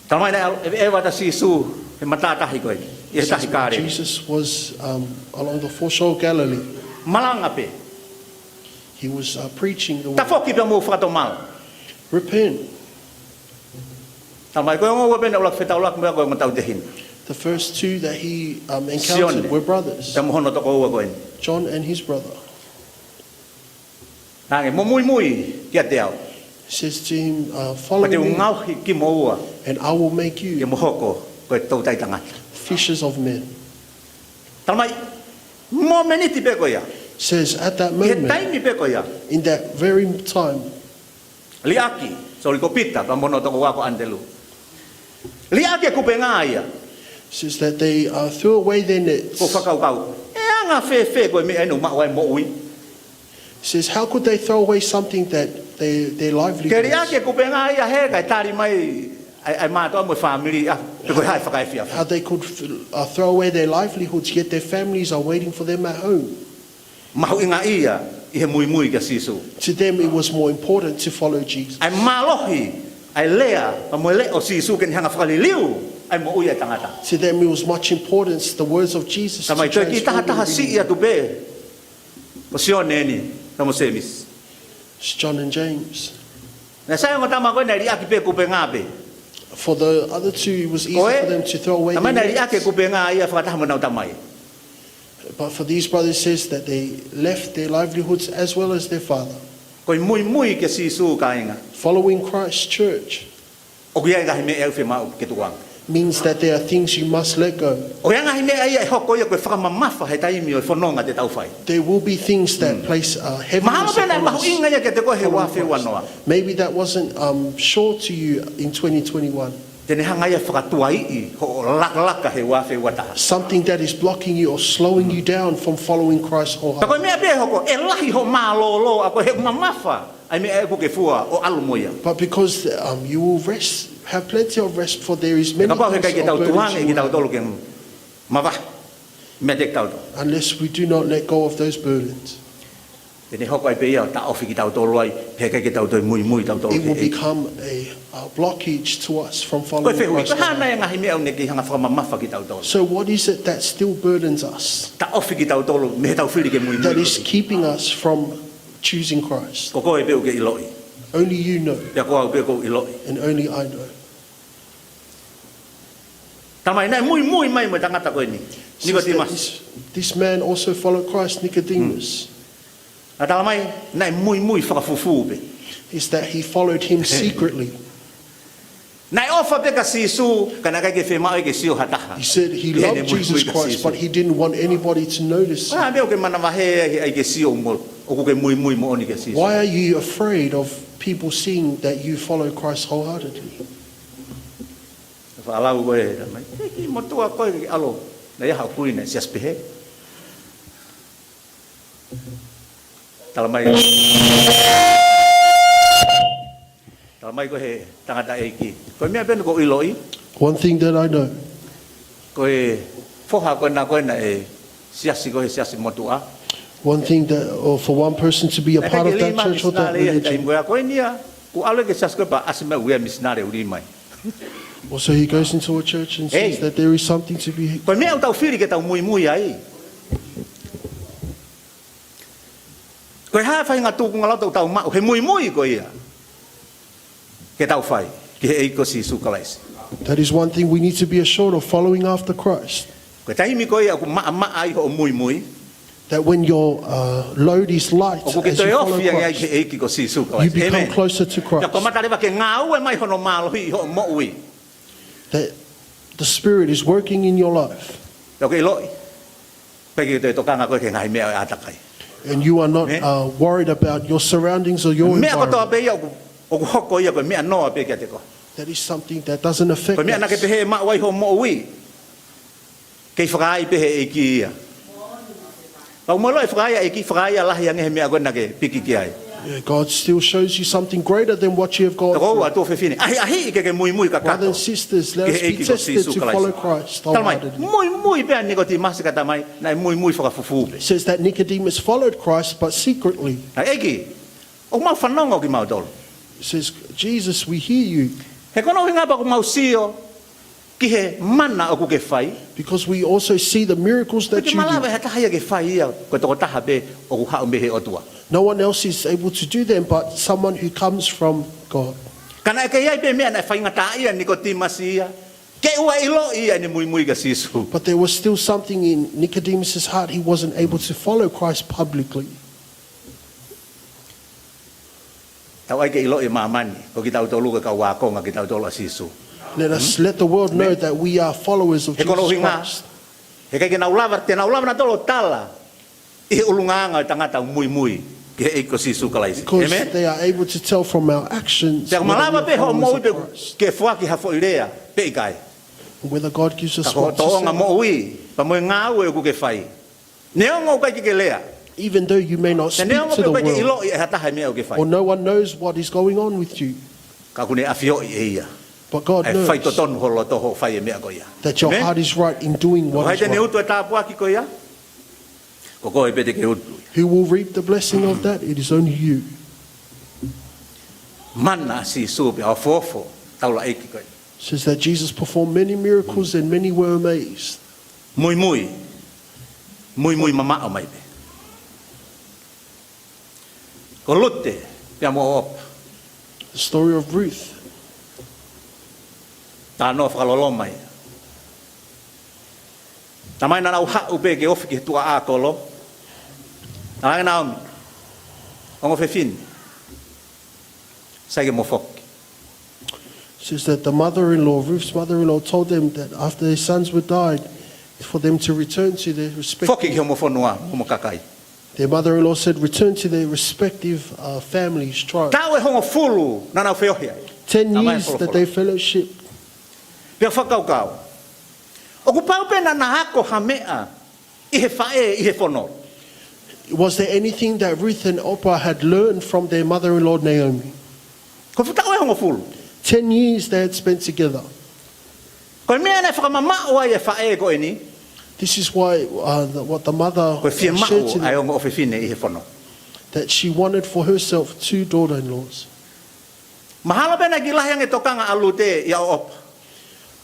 Talamai naʻe ʻeveʻeva atu ʻa Sīsū he matātahi ko ē, ʻi he tahi Kāleli. Says when Jesus was, um, along the foreshore of Galilee, Malanga pē. He was, uh, preaching the word. Tafoki pea mou fakatomala. Repent. Talamai ko e ongo ua pē naʻe ʻuluaki fetaulaki mo ia ko e ongo tautehina. The first two that he, um, encountered were brothers. Sione, pea mo hono tokoua ko eni. John and his brother. Naʻe hangē, Mou muimui kiate au. Says to him, uh, "Follow me, Pea te u ngaohi kimoua and I will make you ke mou hoko ko e toutai tangata." Fishers of men. Talamai, mōmeniti pē ko ia. Says at that moment, ʻI he taimi pē ko ia. In that very time, Liʻaki, soli ko Pita, pea mo hono tokoua ko ʻAnitelū. Liʻaki e kupenga ia. Says that they, uh, threw away their nets. Ko e fakakaukau, ʻe anga fēfē ko e meʻa eni ʻoku maʻu ai e moʻui? Says, "How could they throw away something that they, their livelihood?" Ke liʻaki e kupenga ia he kae tali mai ʻa e, ʻa e mātuʻa mo e fāmili, ʻa, pe ko e hā e fakaefiafi. How they could, uh, throw away their livelihoods, yet their families are waiting for them at home. Mahuʻinga ia ʻi he muimui kia Sīsū. To them, it was more important to follow Jesus. ʻA e mālohi ʻa e lea, pea mo e leʻo ʻo Sīsū ke ne hanga fakaliliu ʻa e moʻui ʻa e tangata. To them, it was much importance, the words of Jesus to transform the living. Talamai toe kiʻi taha taha siʻi atu pē. Ko Sione eni, pea mo Sēmisi. It's John and James. Naʻe sai e ongo tama ko ē naʻe liʻaki pē kupenga pē. For the other two, it was easy for them to throw away their nets. Ko e, talamai naʻe liʻaki e kupenga ia fakataha mo ʻenau tamai. But for these brothers, says that they left their livelihoods as well as their father. Ko e muimui kia Sīsū, kāinga. Following Christ, church, ʻOku ʻi ai e ngaahi meʻa ʻe fiemaʻu ke tukuange. Means that there are things you must let go. ʻOku ʻi ai e ngaahi meʻa ia ʻe hoko ia ko e fakamamafa he taimi ʻo e fononga te tau fai. There will be things that place a heaviness upon us. Mahalo pē naʻe mahuʻinga ia kiate koe he ua afe ua noa. Maybe that wasn't, um, sure to you in twenty twenty-one. Te ne hanga ia ʻo fakatuaiʻi hoʻo lakalaka he ua afe ua taha. Something that is blocking you or slowing you down from following Christ wholeheartedly. Ka ko e meʻa pē ʻe hoko, ʻe lahi hoʻo mālōlō ʻa koe he mamafa ʻa e meʻa ʻoku ke fua ʻo ʻalu mo ia. But because, um, you will rest, have plenty of rest, for there is many things of burden you will have. He kapau he ʻikai ke tau tukuange kitautolu ke mavahe meiate kitautolu. Unless we do not let go of those burdens. Te ne hoko ai pē ia ʻo taʻofi kitautolu ai, pea ʻikai ke tau toe muimui tautolu ki he ʻEiki. It will become a, a blockage to us from following Christ. Ko e fehuʻi, ko e hā nai e ngaahi meʻa ʻoku ne kei hanga ʻo fakamamafa kitautolu? So what is it that still burdens us? Taʻofi kitautolu mei heʻetau fili ke muimui ki he ʻEiki. That is keeping us from choosing Christ. Ko koe pē ʻoku ke ʻiloʻi. Only you know. Pea ko au pē ʻoku ou ʻiloʻi. And only I know. Talamai naʻe muimui mai mo e tangata ko eni, Nikotīmasi. Says that this, this man also followed Christ, Nicodemus. Hmm. Naʻe talamai naʻe muimui fakafufū pē. Is that he followed him secretly. Naʻe ʻofa pē kia Sīsū, ka naʻe ʻikai ke fiemaʻu ia ke sio ha taha. He said he loved Jesus Christ, but he didn't want anybody to notice. Ko e hā e meʻa ʻoku ke manavahē ai he ʻikai ke sio mo, ʻoku ke muimui moʻoni kia Sīsū? Why are you afraid of people seeing that you follow Christ wholeheartedly? Faʻa lau ko ē, talamai, he kiʻi motuʻa ko ē ke ʻalu, naʻe ʻi ai haʻo kui naʻe siasi pehē. Talamai. Talamai ko e tangataʻeiki, ko e meʻa pē ʻoku ou ʻiloʻi. One thing that I know. Ko e foha ko ena ko ē naʻe siasi ko ē he siasi motuʻa. One thing that, or for one person to be a part of that church or that religion. Ko ia ko eni ia, ko e ʻalu ki he siasi ko ē pea ʻasi mai ʻa e misinale ʻuli mai. Also, he goes into a church and says that there is something to be. Ko e meʻa ʻoku tau fili ke tau muimui ai. Ko e hā e faʻahinga tūkunga loto ʻoku tau maʻu he muimui ko ia ke tau fai ki he ʻEiki ko Sīsū Kalaisi. That is one thing we need to be assured of following after Christ. Ko e taimi ko ia ʻoku maʻamaʻa ai hoʻo muimui, That when your uh, load is light ʻoku ke as you toe follow ofi ange ai ki Christ, he ʻEiki ko Sīsū you Kalaisi. become ʻĒmeni. Closer to Pea ko e Christ. Mata leva ke ngāue mai hono mālohi ʻi hoʻo moʻui. That the Spirit is working in your life. Pea ʻoku ke ʻiloʻi, ʻoku ʻikai ke toe tokanga koe ki he ngaahi meʻa ʻo e ʻātakai. And you are not Amen. Uh, worried about your surroundings or your Meʻa kotoa environment. Pē ia ʻoku, ʻoku hoko ia ko e meʻa noa pē kiate koe. That is something that doesn't affect Ko e meʻa naʻa ke us. Pehē maʻu ai hoʻo moʻui, kei fakaai pē he ʻEiki ia. Pea ʻoku mālō e fakaai ʻa e ʻEiki, fakaai ʻa lahi ange he meʻa ko ē naʻa ke piki ki ai. Yeah, God still shows you something greater than what you have gone Tokoua, through. Tuofefine, ʻahiʻahiʻi ke ke muimui kakato. Brothers and sisters, let Ki us he be ʻEiki ko tested to Sīsū Kalaisi. Follow Christ Tala mai, wholeheartedly. Muimui pē ʻa Nikotīmasi ka tala mai, naʻe muimui fakafufū pē. It says that Nicodemus followed Christ, but secretly. Naʻe ʻEiki, ʻoku mau fanongo kimautolu. It says, Jesus, we hear you. He ko hono ʻuhinga pē ʻoku mau sio ki he mana ʻoku ke fai. Because we also see the miracles that you do. Pea ʻikai malava ʻe ha taha ia ke fai ia, ko e tokotaha pē ʻoku haʻu mei he ʻOtua. No one else is able to do them but someone who comes from God. Ka naʻe kei ʻi ai pē meʻa naʻe faingataʻaʻia ʻa Nikotīmasi ia, ke ʻoua ʻe ʻiloʻi ia ʻene muimui kia Sīsū. But there was still something in Nicodemus's heart. He wasn't able to follow Christ publicly. Tau ʻai ke ʻiloʻi māmani, ko kitautolu ko e kau ākonga kitautolu ʻa Sīsū. Let us let the world know that we are followers of He ko hono Jesus ʻuhinga, Christ. he ʻikai ke nau lava, te nau lava nautolu ʻo tala ʻi he ʻulungaanga ʻo e tangata ʻoku muimui ki he ʻEiki ko Sīsū Kalaisi. Because ʻĒmeni. They are able to tell from our actions Pea ʻoku whether malava we pē are hoʻo followers moʻui of pē Christ. Ke foaki ha foʻi lea pe ʻikai. Whether God gives us Ka ko hoʻo what to tōʻonga say. Moʻui, pea mo e ngāue ʻoku ke fai, neongo ʻoku ʻikai ke ke lea, Even though you may not pea speak neongo to pē the ʻoku ʻikai ke world, ʻiloʻi ʻe ha taha e meʻa ʻoku ke fai, or no one knows what is going on with you, ka ʻoku ne ʻafioʻi ʻe ia but God ʻa e knows faitotonu ho loto hoʻo fai e meʻa ko ia. That your ʻĒmeni. Heart is right in doing Ko hai what te ne is right. Utu e tāpuaki ko ia? Ko koe pē te ke utu. Who will reap the blessing of that? It is only you. Mana ʻa Sīsū pea ofoofo taulaʻeiki ko ē. Says that Jesus performed many miracles and many were amazed. Muimui. Muimui mamaʻo mai pē. Ko Lute pea mo ʻOpa. The story of Ruth. Talanoa fakaloloma ia. Talamai naʻa nau haʻu pē ke ofi ki he tuʻa ʻakolo. Talaange ʻe Naomi, ongo fefine, sai ke mo foki. Says that the mother-in-law, Ruth's mother-in-law, told them that after their sons were died, for them to return to their respective. Foki ki homo fonua, homo kakai. Their mother-in-law said, "Return to their respective uh, families, tribe." Taʻu ʻe hongofulu naʻa nau feohi ai. Ten Talamai years folofola. That they fellowship. Pea fakakaukau, ʻoku pau pē naʻa na ako ha meʻa ʻi he faʻē ʻi he fono. Was there anything that Ruth and Orpah had learned from their mother-in-law Naomi? Ko e fuʻu taʻu ʻe hongofulu. Ten years they had spent together. Ko e meʻa naʻe fakamamaʻo ai e faʻē ko eni, This is why uh, the, what the mother ko e fie uh, shared maʻu to ʻa e them, ongo ʻofefine ʻi he fono. That she wanted for herself two daughter-in-laws. Mahalo pē naʻe ʻikai lahi ange tokanga ʻa Lute ia ʻo ʻOpa.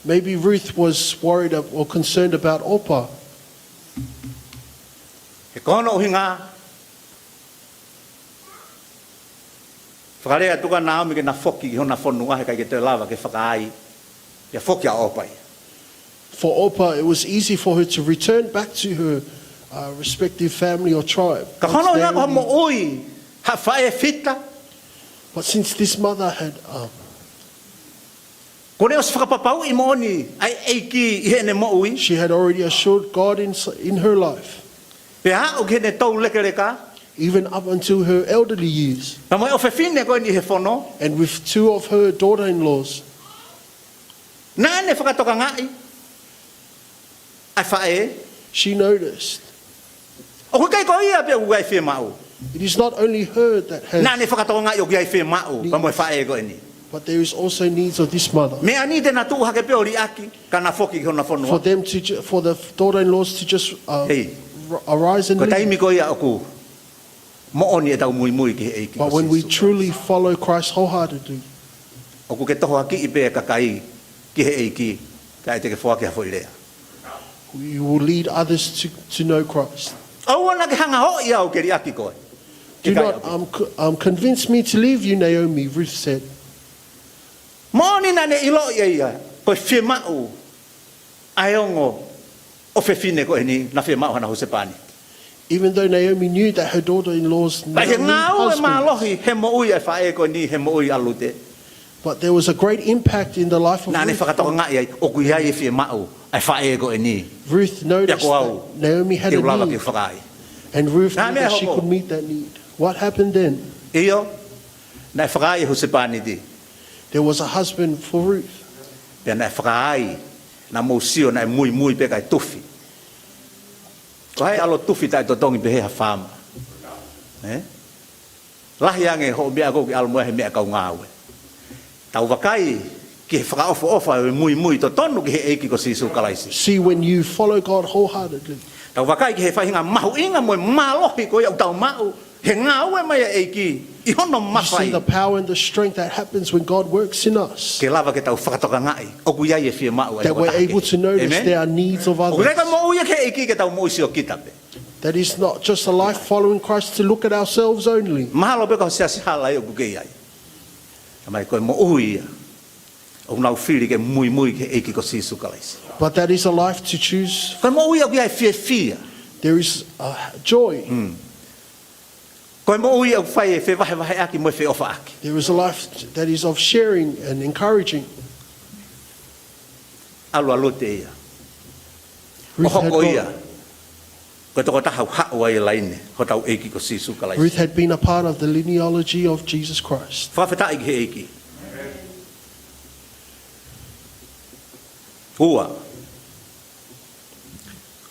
Maybe Ruth was worried ab- or concerned about Orpah. He ko hono ʻuhinga, fakalea atu kia Naomi ke na foki ki hona fonua he ʻikai ke toe lava ke fakaai, pea foki ʻa ʻOpa ia. For Orpah, it was easy for her to return back to her uh, respective family or tribe. Ka ko hono Once ʻuhinga ko ha Naomi- moʻui ha faʻē fita, But since this mother had, um, kuo ne ʻosi fakapapauʻi moʻoni ʻa e ʻEiki ʻi heʻene moʻui, she had already assured God in, in her life, pea aʻu ki heʻene toulekeleka, even up until her elderly years, pea mo e ʻofefine ko eni ʻi he fono, and with two of her daughter-in-laws, naʻa ne fakatokangaʻi ʻa e faʻē. She noticed. ʻOku ʻikai ko ia pē ʻoku ʻi ai e fiemaʻu. It is not only her that has. Naʻa ne fakatokangaʻi ʻoku ʻi ai e fiemaʻu pea mo e faʻē ko eni. But there is also needs of this mother. Meʻa ni te na tuʻu hake pē ʻo liʻaki, ka na foki ki hona fonua. For them to, ju- for the daughter-in-laws to just uh, Hei. R-, arise and Ko e leave. Taimi ko ia ʻoku moʻoni ʻetau muimui ki he ʻEiki But ko when we Sīsū truly Kalaisi, follow Christ wholeheartedly, ʻoku ke tohoakiʻi pē e kakai ki he ʻEiki, kae te ke foaki ha foʻi lea. You will lead others to, to know Christ. ʻOua naʻa ke hanga ʻo ʻai au ke liʻaki koe. Do ʻIkai not, ʻaupito. um, c-, um, convince me to leave you, Naomi, Ruth said. Moʻoni naʻa ne ʻiloʻi ʻe ia ko e fiemaʻu ʻa e ongo ʻofefine ko eni, naʻa fiemaʻu hana husepāniti. Even though Naomi knew that her daughter-in-law's Ka ʻi he now new ngāue husband, mālohi he moʻui ʻa e faʻē ko eni, he moʻui ʻa Lute, but there was a great impact in the life of Ruth. Naʻa ne fakatokangaʻi ai ʻoku ʻi ai e fiemaʻu ʻa e faʻē ko eni. Ruth noticed Pea ko au, that Naomi had a need, te u lava ke fakaai. And Ruth knew that she could meet that need. Naʻe hoko. What happened then? ʻIo, naʻe fakaai e husepāniti. There was a husband for Ruth. Pea naʻe fakaai, naʻa mou sio naʻe muimui pē kae tufi. Ko hai ʻalu ʻo tufi taʻetotongi pehē ha faama? Ē? Lahi ange hoʻo meʻa ʻoku ke ʻalu mo ia he meʻa kau ngāue. Tau vakai ki he fakaʻofoʻofa ʻo e muimui totonu ki he ʻEiki ko Sīsū Kalaisi. See, when you follow God wholeheartedly, Tau vakai ki he faʻahinga mahuʻinga mo e mālohi ko ia ʻoku tau maʻu he ngāue mai ʻa e ʻEiki ʻi hono mafai. You see the power and the strength that happens when God works in us. Ke lava ke tau fakatokangaʻi ʻoku ʻi ai e fiemaʻu ʻa e That we're ʻOtua ke able to notice Amen. There are needs of others. ʻOku ʻikai ko e moʻui ia ki he ʻEiki ke tau moʻui siokita pē. That is not just a life following Christ to look at ourselves only. Mahalo pē ko e siasi hala ia ʻoku ke ʻi ai. Ka mai ko e moʻui ia ʻoku nau fili ke muimui ki he ʻEiki ko Sīsū Kalaisi. But that is a life to choose. Ko e moʻui ʻoku ʻi ai e fiefia. There is, uh, joy. Mm. Ko e moʻui ʻoku fai e fevahevaheʻaki mo e feʻofaʻaki. There is a life that is of sharing and encouraging. ʻAlu ʻa Lute ia. Ruth had gone. ʻO hoko ia ko e tokotaha ʻoku haʻu ai e laine hotau ʻEiki ko Sīsū Kalaisi. Ruth had been a part of the linealogy of Jesus Christ. Fakafetaʻi ki he ʻEiki. Ua.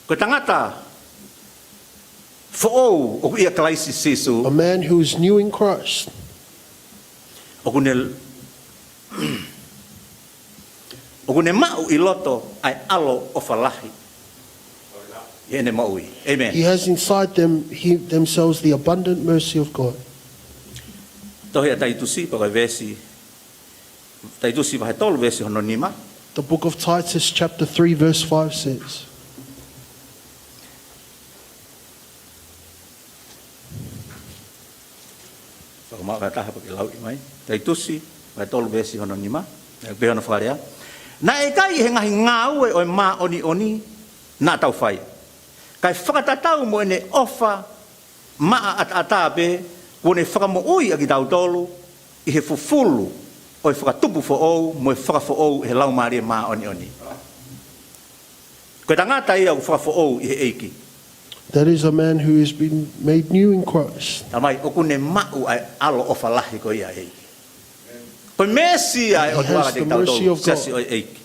Ko e tangata foʻou ʻoku ʻia Kalaisi Sīsū. A man who is new in Christ. ʻOku ne, ʻoku ne maʻu ʻi loto ʻa e ʻaloʻofa lahi ʻi heʻene moʻui. Amen. He has inside them, he, themselves the abundant mercy of God. Tohi ʻa Taitusi, pea ko e veesi Taitusi vahe tolu veesi hono nima. The book of Titus chapter three verse five says. Fakamaka taha pea ke lauʻi mai. Taitusi vahe tolu veesi hono nima. ʻE pehē hono fakalea. Naʻe ʻikai he ngaahi ngāue ʻo e māʻoniʻoni naʻa tau fai, kae fakatatau mo ʻene ʻofa maʻataʻatā pē, kuo ne fakamoʻui ʻa kitautolu ʻi he fufulu ʻo e fakatupu foʻou mo e fakafoʻou ʻe he Laumālie Māʻoniʻoni. Ko e tangata ia ʻoku fakafoʻou ʻi he ʻEiki. That is a man who has been made new in Christ. Tamai, ʻoku ne maʻu ʻa e ʻaloʻofa lahi ko ia ʻa e ʻEiki. Ko e meesi ia ʻa e ʻOtua kiate kitautolu, siasi ʻo e ʻEiki.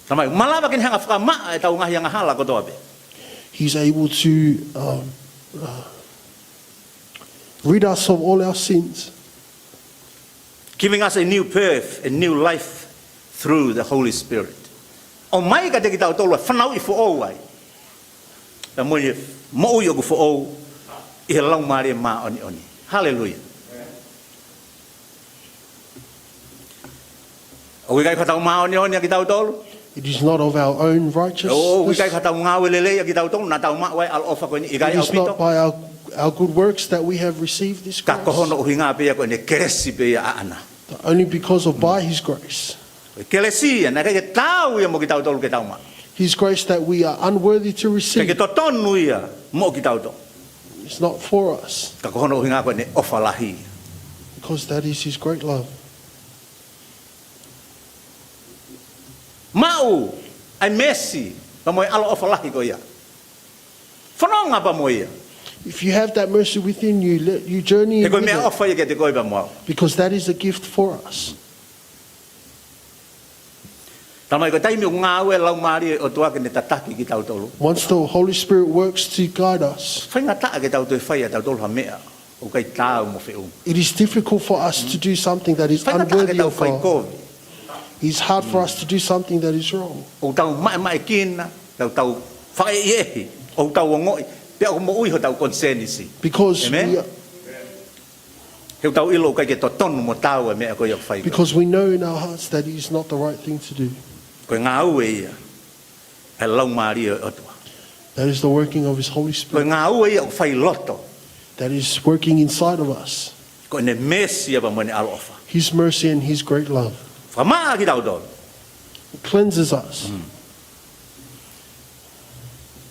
Tamai, malava ke ne hanga fakamaʻa ʻetau ngaahi angahala kotoa pē. He's able to, um, uh, rid us of all our sins. Giving us a new birth, a new life through the Holy Spirit. ʻOmai kiate kitautolu ʻa e fanauʻi foʻou ai. Pea mo e moʻui ʻoku foʻou ʻi he Laumālie Māʻoniʻoni. Haleluia. ʻOku ʻikai ko hotau māʻoniʻoni ʻa kitautolu. It is not of our own righteousness. ʻOku ʻikai ko hotau ngāue lelei ʻa kitautolu naʻa tau maʻu ai ʻa e ʻaloʻofa ko eni, ʻikai ʻaupito. It is not by our, our good works that we have received this grace. Ka ko hono ʻuhinga pē ia ko ʻene kelesi pē ia ʻaʻana. But only because of by his grace. Ko e kelesi ia, naʻe ʻikai ke taau ia mo kitautolu ke tau maʻu. His grace that we are unworthy to receive. ʻIkai ke totonu ia mo kitautolu. It's not for us. Ka ko hono ʻuhinga ko ʻene ʻofa lahi. Because that is his great love. Maʻu ʻa e meesi, pea mo e ʻaloʻofa lahi ko ia. Fononga pea mo ia. If you have that mercy within you, let you journey with it. He ko e meʻaʻofa ia kiate koe pea mo au. Because that is a gift for us. Tamai, ko e taimi ʻoku ngāue e Laumālie ʻo e ʻOtua ke ne tataki kitautolu. Once the Holy Spirit works to guide us, faingataʻa ke tau toe fai ʻe tautolu ha meʻa ʻoku ʻikai taau mo feʻunga. It is difficult for us to do something that is unworthy of God. Faingataʻa ke tau fai kovi. It's hard for us to do something that is wrong. ʻOku tau maʻemaʻekina, tau tau fakaʻehiʻehi, ʻoku tau ongoʻi, pea ʻoku moʻui hotau konisēnisi. Because Amen. we are, He ʻoku tau ʻilo ʻoku ʻikai ke totonu mo taau e meʻa ko ia ʻoku fai. Because we know in our hearts that it is not the right thing to do. Ko e ngāue ia ʻa e Laumālie ʻo e ʻOtua. That is the working of His Holy Ko e Spirit. ngāue ia ʻoku fai ʻi loto. That is working inside of us. Ko ʻene meesi ia pea mo ʻene ʻaloʻofa. His mercy and His great love Fakamaʻa kitautolu. cleanses us.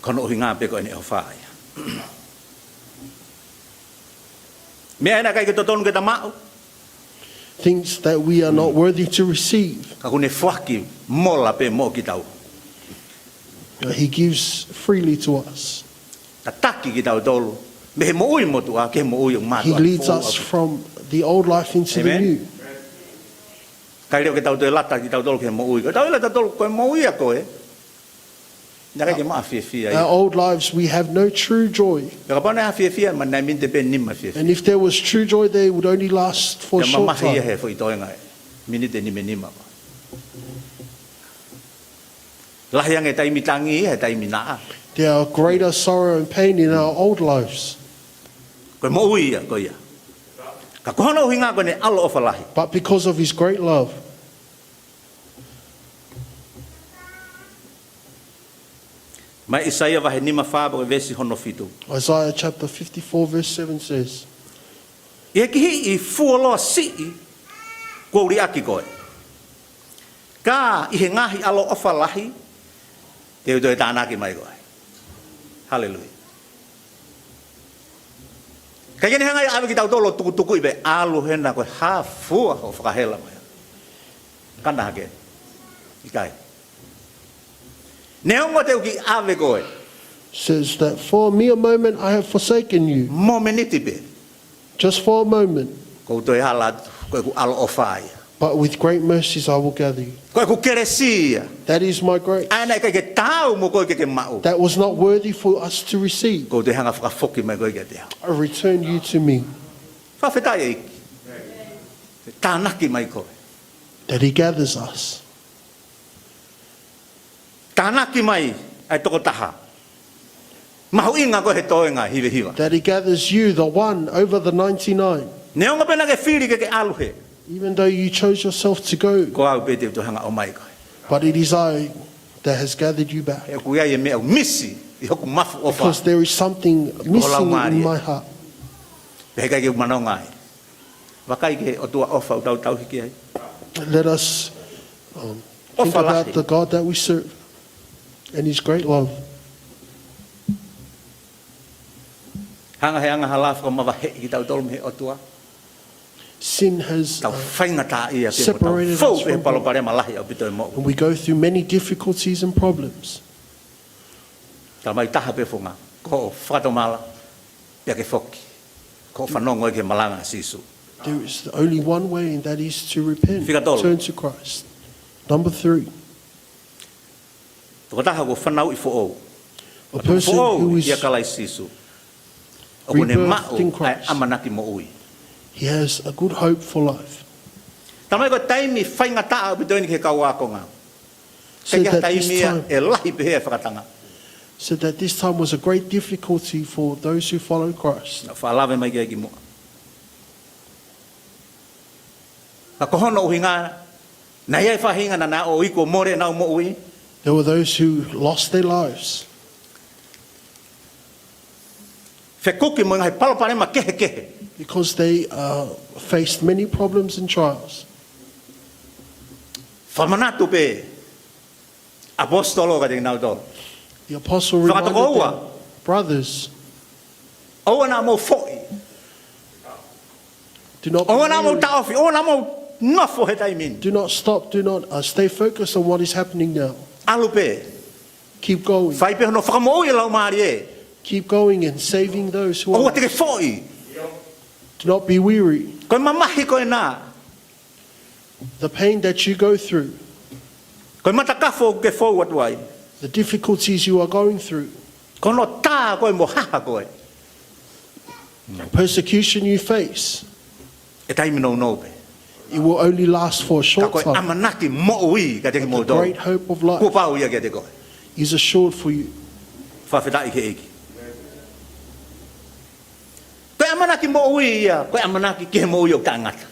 Ko hono ʻuhinga pē ko ʻene ʻofa ia. Meʻa ʻena ʻikai ke totonu ke ta maʻu. Things that we are not worthy to receive, Ka ʻoku ne foaki mola pē moʻo kitautolu. He gives freely to us. Tataki kitautolu mei he moʻui motuʻa ki he moʻui ʻoku He mātuʻaki leads foʻou us ʻaupito. from the old life into the Amen. new. ʻIkai leva ke tau toe lata kitautolu ki he moʻui. Ko ʻetau ʻilo ʻe tautolu ko e moʻui ʻa ko ē, naʻe ʻikai ke maʻu ha fiefia ia. Our old lives, we have no true joy. Pea kapau naʻe ʻi ai ha fiefia, mahalo naʻe miniti pē nima fiefia. And if there was true joy, they would only last for a Pea short mamahi ia time. he foʻi toenga ē. Miniti nima nima. Lahi ange taimi tangi ia he taimi naʻa. There are greater sorrow and pain in our old lives. Ko e moʻui ia, ko ia. Ka ko hono ʻuhinga ko ʻene ʻaloʻofa lahi. But because of His great love, Mai ʻAisea vahe nima fā pea ko e veesi hono fitu. Isaiah chapter fifty-four, verse seven says, ʻI he kihiʻi fuoloa siʻi kuo u liʻaki koe. Ka ʻi he ngaahi ʻaloʻofa lahi, te u toe tānaki mai koe. Haleluia. ʻIkai ke ne hanga ʻo ʻave kitautolu ʻo tukutukuʻi pē ʻalu hena ko e hā fua hoʻo fakahela mai. Kana hake. ʻIkai. Neongo te u kiʻi ʻave koe. Says that for a mere moment I have forsaken you. Momeniti pē. Just for a moment. Ko u toe hala atu, ko ʻeku ʻaloʻofa ia. But with great mercies I will gather you. Ko ʻeku kelesi ia. That is my grace. ʻA ia naʻe ʻikai ke taau mo koe ke ke maʻu. That was not worthy for us to receive. Ko u toe hanga fakafoki mai koe kiate au. I return you to me. Fakafetaʻi ʻEiki. Tānaki mai koe. That He gathers us. Tānaki mai ʻa e tokotaha mahuʻinga ko ē he toenga hiva hiva. That He gathers you, the one, over the ninety-nine. Neongo pē naʻa ke fili ke ke ʻalu hē. Even though you chose yourself to go. Ko au pē te u toe hanga ʻo ʻomai koe. But it is I that has gathered you back. He ʻoku ʻi ai e meʻa ʻoku misi ʻi hoku mafu ʻofa. Because there is something missing in my heart. Pea ʻikai ke u manonga ai. Vakai ki he ʻOtua ʻofa ʻoku tau tauhi ki ai. Let us, um, think about the God that we serve and His great love. Hanga he angahala ʻo fakamavaheʻi kitautolu mei he ʻOtua. Sin has, uh, separated us from God. Tau faingataʻaʻia pea mo tau fou pē he palopalema lahi ʻaupito ʻo e moʻui. And we go through many difficulties and problems. Tala mai taha pē founga, ko hoʻo fakatomala, pea ke foki. Ko hoʻo fanongo ki he malanga ʻa Sīsū. There is only one way, and that is to repent, turn to Christ. Fika tolu. Number three. Tokotaha kuo fanauʻi foʻou. A person who is ʻia Kalaisi Sīsū. ʻOku ne maʻu ʻa e ʻamanaki moʻui. He has a good hope for life. Tala mai ko e taimi faingataʻa ʻaupito eni ki he kau ākonga. Said that this time, ʻIkai ha taimi ia ʻe lahi pehē ʻa e fakatanga. Said that this time was a great difficulty for those who followed Christ. Naʻa faʻa lave mai ki ai kimuʻa. Ka ko hono ʻuhinga, naʻe ʻi ai e faʻahinga naʻa nau ō ʻo mole ʻenau moʻui. There were those who lost their lives. Fekuki mo e ngaahi palopalema kehekehe. Because they, uh, faced many problems and trials. Fakamanatu pē ʻaposetolo kiate kinautolu. The apostle reminded them, Fakatokoua. Brothers, ʻoua naʻa mou foʻi. Do not be weary. ʻOua naʻa mou taʻofi, ʻoua naʻa mou nofo he taimi ni. Do not stop, do not, uh, stay focused on what is happening now. ʻAlu pē. Keep going. Fai pē hono fakamoʻui e laumālie. Keep going and saving those who are lost. ʻOua te ke foʻi. Do not be weary. Ko e mamahi ko ena. The pain that you go through. Ko e matakafo ʻoku ke fou atu ai. The difficulties you are going through. Ko hono tā koe mo haha koe. Persecution you face. ʻI he taimi nounou pē. It will only last for a short time. Ka ko e ʻamanaki moʻui kiate kimoutolu, great hope of life, kuo pau ia kiate koe. Is assured for you. Fakafetaʻi ki he ʻEiki. Ko e ʻamanaki moʻui ia, ko e ʻamanaki ki he moʻui ʻoku taʻengata.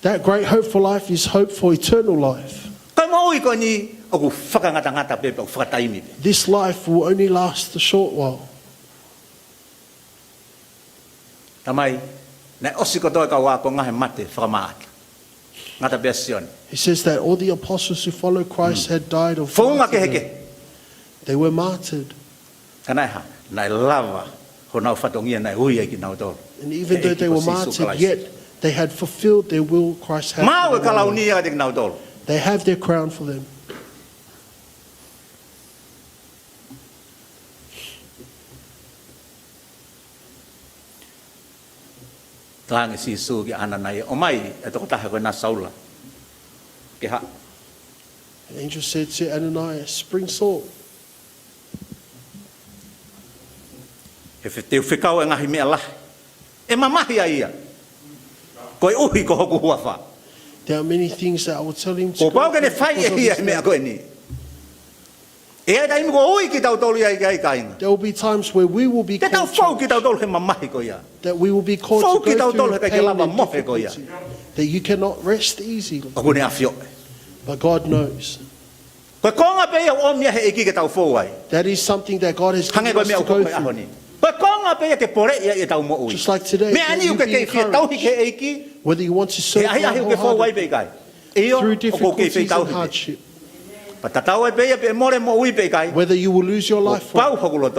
That great hope for life is hope for eternal life. Ko e moʻui ko eni ʻoku fakangatangata pē, ʻoku fakataimi pē. This life will only last a short while. Tamai, naʻe ʻosi kotoa e kau ākonga he mate fakamaʻata. Ngata pē ʻa Sione. He says that all the apostles who followed Christ had died of martyrdom. Founga kehekehe. They were martyred. Ka naʻe hā, naʻe lava honau fatongia naʻe ui ai kinautolu. And even though they were martyred, yet they had fulfilled their will Christ had for them. Maʻu e kalauni ia kiate kinautolu. They have their crown for them. Talaange ʻe Sīsū kia ʻAnanaia, ʻomai e tokotaha ko ena, Saula, ke haʻu. An angel said to Ananias, "Bring Saul." He fe-, te u fekau e ngaahi meʻa lahi ʻe mamahi ai ia koeʻuhi ko hoku huafa. There are many things that I will tell him to go through because of his name. Kuo pau ke ne fai ʻe ia e meʻa ko eni. ʻE ʻi ai e taimi kuo ui kitautolu ia ki ai, kāinga. There will be times where we will be called to, Te tau fou kitautolu he mamahi ko ia. That we will be called to go through pain and difficulty, that you cannot rest easy. Fou kitautolu he kei lava mohe ko ia. But God knows. Ko e konga pē ia ʻoku ʻomi ʻe he ʻEiki ke tau fou ai. That is something that God has given us to go through. Hangē ko e meʻa ʻoku hoko he ʻaho ni. Ko e konga pē ia ke poleʻi ai ʻetau moʻui. Just like today, that you be encouraged. Meʻa ni ʻoku ke kei fie tauhi ki he ʻEiki. Whether you want to serve God wholeheartedly. He ʻahiʻahi ʻoku ke fou ai pē ʻikai. ʻIo, ʻoku ou kei fie tauhi pē. Through difficulties and hardship. Pea tatau ai pē ia pe ʻe mole e moʻui pe ʻikai. Whether you will lose your life or not,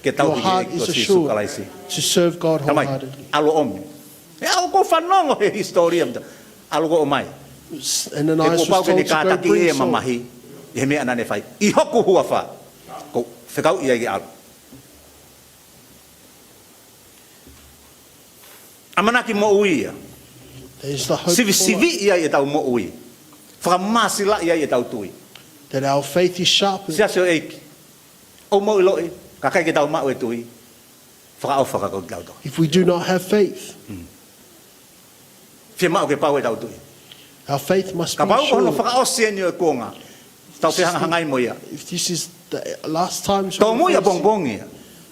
your heart is assured to serve God wholeheartedly. Kuo pau hoku loto ke tauhi ki he ʻEiki ko Sīsū Kalaisi. Tamai, ʻalu ʻomi. ʻE au ko e fanongo he hisitōlia mita. ʻAlu koe ʻo ʻomai. He kuo pau ke ne kātaki e mamahi ʻi he meʻa naʻa ne fai ʻi hoku huafa. Ko e fekau ia ke ʻalu. ʻAmanaki moʻui ia. Sivisiviʻi ai ʻetau moʻui. Fakamāsilaʻi ai ʻetau tui. That our faith is sharpened. Siasi ʻo e ʻEiki, ʻoku mou ʻiloʻi, ka ʻikai ke tau maʻu e tui, fakaʻofa ka ko kitautolu. If we do not have faith, Fiemaʻu ke pau ʻetau tui. Our faith must be sure. Kapau ko hono fakaʻosi eni ʻo e kuonga, tau fehangahangai mo ia. If this is the last time, tōmui ʻapongipongi ia.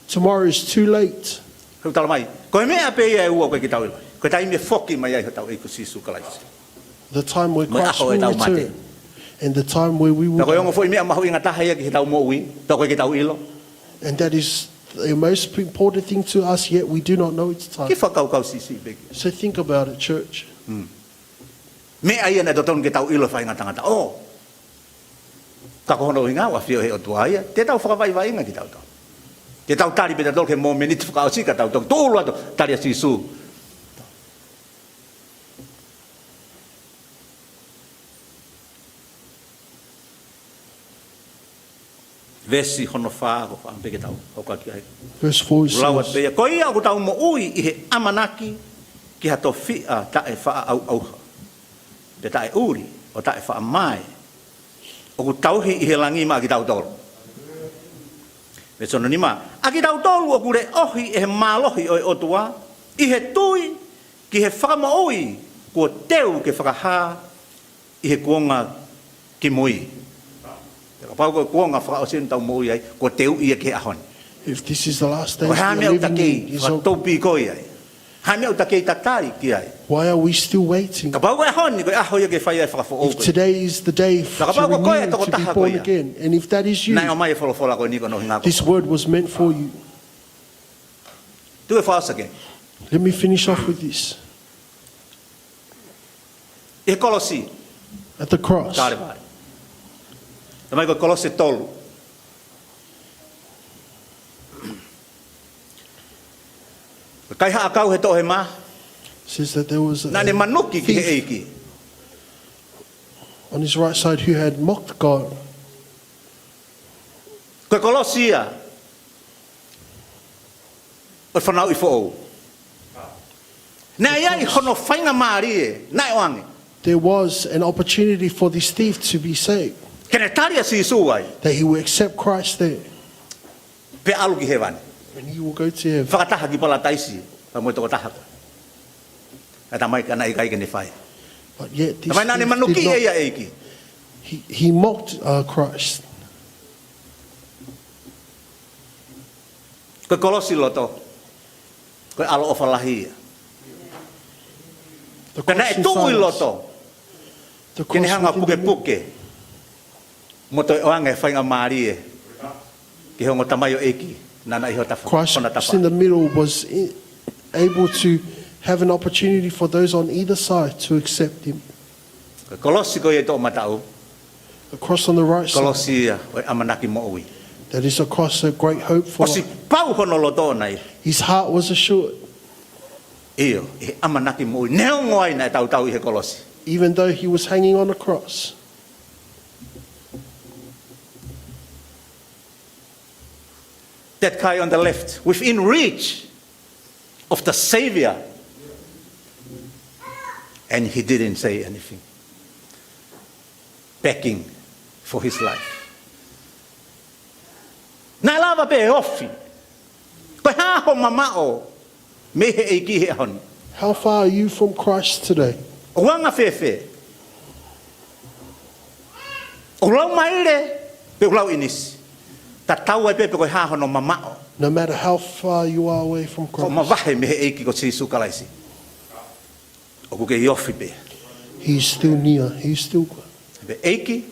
Tomorrow is too late. He ʻoku talamai, ko e meʻa pē ia ʻe ua ʻoku ʻikai ke tau ʻilo. Ko e taimi ʻe foki mai ai hotau ʻEiki ko Sīsū Kalaisi. The time where Christ will return and the time where we will die. Pea ko e ongo foʻi meʻa mahuʻinga taha ia ki heʻetau moʻui, pea ʻoku ʻikai ke tau ʻilo. And that is the most important thing to us, yet we do not know its time. Kiʻi fakakaukau siʻisiʻi pē ki ai. So think about it, church. Meʻa ia naʻe totonu ke tau ʻilo e faʻahinga tangata. ʻO, ka ko hono ʻuhinga ʻoku ʻafio he ʻOtua ia, te tau fakavaivaiʻinga kitautolu. Te tau tali pē tautolu ki he mōmeniti fakaʻosi ka tau toki tūʻulu atu, tali ʻa Sīsū. Veesi hono fā, ko e fā pē ke tau hoko atu ki ai. Verse four says, Lau atu pē ia, ko ia ʻoku tau moʻui ʻi he ʻamanaki ki ha tofiʻa taʻefaʻaʻauʻauha, pea taʻeʻuli ʻo taʻefaʻamae, ʻoku tauhi ʻi he langi maʻa kitautolu. Veesi hono nima, ʻa kitautolu ʻoku leʻohi ʻe he mālohi ʻo e ʻOtua ʻi he tui ki he fakamoʻui kuo teu ke fakahā ʻi he kuonga kimui. Pea kapau ko e kuonga fakaʻosi eni ʻoku tau moʻui ai, kuo teu ia ki he ʻaho ni. If this is the last days we are living in, is it, ko e hā e meʻa ʻoku ta kei fakatōpīkoi ai? Hā e meʻa ʻoku ta kei tatai ki ai? Why are we still waiting? Kapau ko e ʻaho ni, ko e ʻaho ia ke fai ai e fakafoʻou ko ē. If today is the day to renew, to be born again, and if that is you, naʻe ʻomai e folofola ko eni ko hono ʻuhinga ko ē. This word was meant for you. Tuku ke u fakaʻosi ʻaki. Let me finish off with this. ʻI he kolosi. At the cross. Kalevale. Talamai ko e Kolose tolu. Ko e kaihaʻa kau he toʻohema. Says that there was a thief. Naʻa ne manuki ki he ʻEiki. On his right side who had mocked God. Ko e kolosi ia ʻo e fanauʻi foʻou. Naʻe ʻi ai hono faingamālie, naʻe ʻoange. There was an opportunity for this thief to be saved. Ke ne tali ʻa Sīsū ai. That he would accept Christ there. Pea ʻalu ki hēvani. And he will go to heaven. Fakataha ki Palataisi, pea mo e tokotaha ko ē. Ka talamai ka naʻe ʻikai ke ne fai. But yet this Tamai naʻa ne thief manuki did not, ʻe ia ʻEiki. He, he mocked, uh, Christ. Ko e kolosi loto. Ko e ʻaloʻofa lahi ia. The Ka naʻe cross tuʻu ʻi inside us. loto. The Ke ne cross hanga within the pukepuke. Mo toe ʻoange faingamālie. Ki he ongo tamaioʻeiki. Naʻa na ʻi ho tafa. Christ Hona tafa. in the middle was i-, able to have an opportunity for those on either side to accept him. Ko e kolosi ko ia ʻi toʻomataʻu. The cross on the right side. Kolosi ia ʻo e ʻamanaki moʻui. That is a cross of great hope for ʻOsi life. pau hono loto ʻoʻona ia. His heart was assured. ʻIo, ʻi he ʻamanaki moʻui. Neongo ai naʻe tautau ʻi he kolosi. Even though he was hanging on a cross. That guy on the left, within reach of the Savior. And he didn't say anything. Begging for his life. Naʻe lava pē ʻo ofi. Ko e hā ho mamaʻo mei he ʻEiki he ʻaho ni? How far are you from Christ today? ʻOku anga fēfē? ʻOku lau maile, pe ʻoku lau ʻinisi. Tatau ai pē pe ko e hā hono mamaʻo. No matter how far you are away from Christ, ʻOku mavahe mei he ʻEiki ko Sīsū Kalaisi. ʻOku kei ofi pē. He's still near. He's still Pea ʻEiki,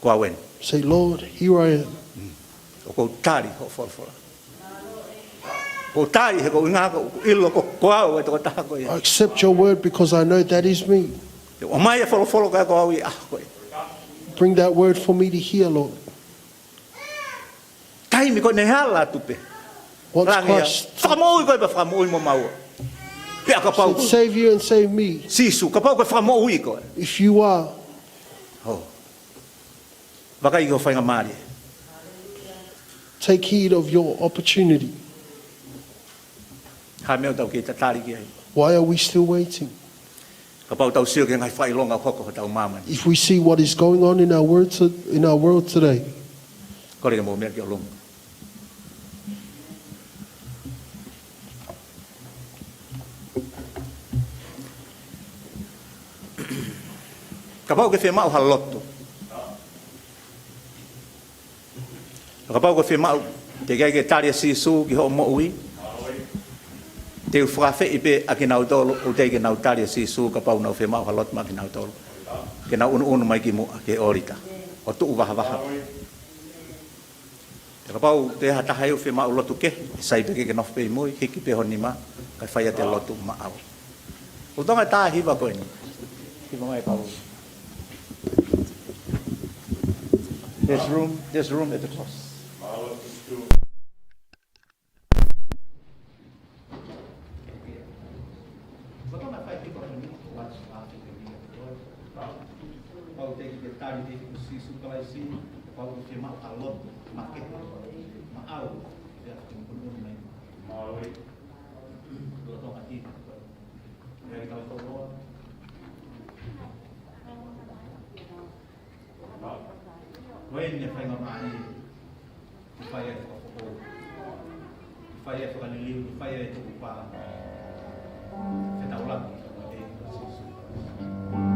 ko au eni. Say, "Lord, here I am." ʻOku ou tali hoʻo folofola. ʻOku ou tali he ʻoku ou ʻilo ko, ko au e tokotaha ko ia. I accept your word because I know that is me. ʻOmai e folofola kiate au ʻi he ʻaho ko eni. Bring that word for me to hear, Lord. Taimi ko eni ʻe ala atu pē. Once Langi ia. Christ Fakamoʻui koe pea fakamoʻui mo maua. Pea kapau said, "Save you and save me." Sīsū, kapau ko e fakamoʻui koe. If you are, Oh. Vakai ki ho faingamālie. Take heed of your opportunity. Hā e meʻa ʻoku tau kei tatali ki ai? Why are we still waiting? Kapau tau sio ki he ngaahi fakaʻilonga ʻoku hoko hotau māmani. If we see what is going on in our world to, in our world today, Kole ke mou meʻa ki ʻolunga. Kapau ʻoku ke fiemaʻu ha lotu. Kapau ʻoku ke fiemaʻu, teʻeki ai ke tali ʻa Sīsū ki hoʻo moʻui. Te u fakaafeʻi pē ʻa kinautolu, ʻoku teʻeki ke nau tali ʻa Sīsū, kapau ʻoku nau fiemaʻu ha lotu maʻa kinautolu. Ke nau ʻunuʻunu mai ki muʻa, ki he ʻōlita. ʻO tuʻu vahavaha. Pea kapau ʻoku ʻi ai ha taha ʻoku fiemaʻu lotu kehe, sai pē ke ke nofo pē ʻi mui, hiki pē ho nima, kae fai ʻa e lotu maʻau. ʻOku tonga tā hiva ko eni. Hiva mai pau. There's room, there's room at the cross. Kapau teʻeki ke tali ʻe Sīsū Kalaisi, kapau ʻoku ke fiemaʻu ha lotu makehe, maʻau, pea ke ʻunuʻunu mai. Lolotonga ʻi he kau koloa. Ko eni e faingamālie ke fai ai e fakafoʻou, ke fai ai e fakaliliu, ke fai ai e tukupā. Fetaulaki ʻi he ʻEiki ko Sīsū.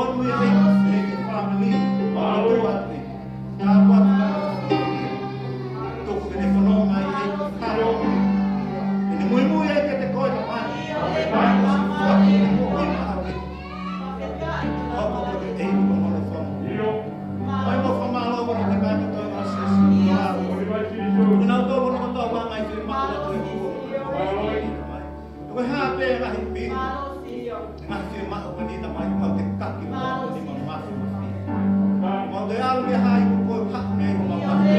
Tonu ia ʻEiki, ʻEiki, fāmili, mālō atu ʻEiki. Tāpuaki mai ʻa e fāmili. Tuku ke ne fononga ai ʻEiki, kātaki. Ke ne muimui ai kiate koe Tamai. Ke ne muimui ai ʻEiki. Hoko ko e ʻEiki ʻo e moʻui fāmili. Mai mo fakamālō ko e ʻEiki mai ko e toenga Sēsū. Kinautolu kotoa ʻoku nau ngaahi fiemaʻu ʻa e ʻOtua. Ko e hā pē ngaahi pi. Ngaahi fiemaʻu ko eni Tamai, mau te kaki mau ni mau mafi mafi. Mau te alu ia hai ko koe haʻu nei ko mau mafi.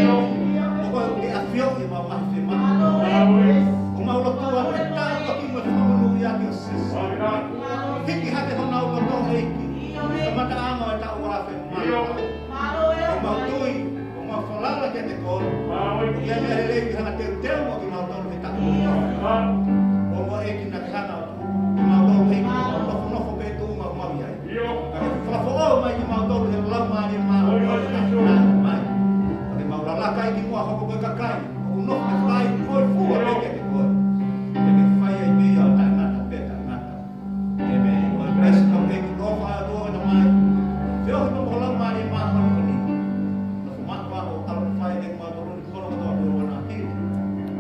Ko koe ke ʻafioʻi mau mafi mafi. Ko mau lotu atu ʻi he taʻu kaki mo e fakamonūʻiaki ʻo Sēsū. Hiki hake honau loto ʻEiki. Kamataʻanga ʻo e taʻu ua afe mā. Ko mau tui, ko mau falala kiate koe. Ko e meʻa lelei ke hanga teuteu mo kimautolu he taʻu. Ko mau ʻEiki naʻa ke hanga ʻo tuku kimautolu ʻEiki, ke mau nofonofo pē tuʻunga ʻoku mau ʻi ai. Ka ke fakafoʻou mai kimautolu he Laumālie Māʻoniʻoni ʻo e Tamai. Ka ke mau lalaka ʻEiki muʻa hoko ko e kakai ʻoku nofo ke fai ko e fua pē kiate koe. Ke ke fai ai pē ia ʻo taʻengata pea taʻengata. ʻĒmeni. Ko e bless ʻa e ʻEiki ko e ʻofa ʻa e ʻOtua Tamai. Feohi mo e Laumālie Māʻoniʻoni. Nofo maʻu ʻa e ʻOtua ʻo fai ʻe kimautolu ni kono kotoa pē ʻo ʻana ki.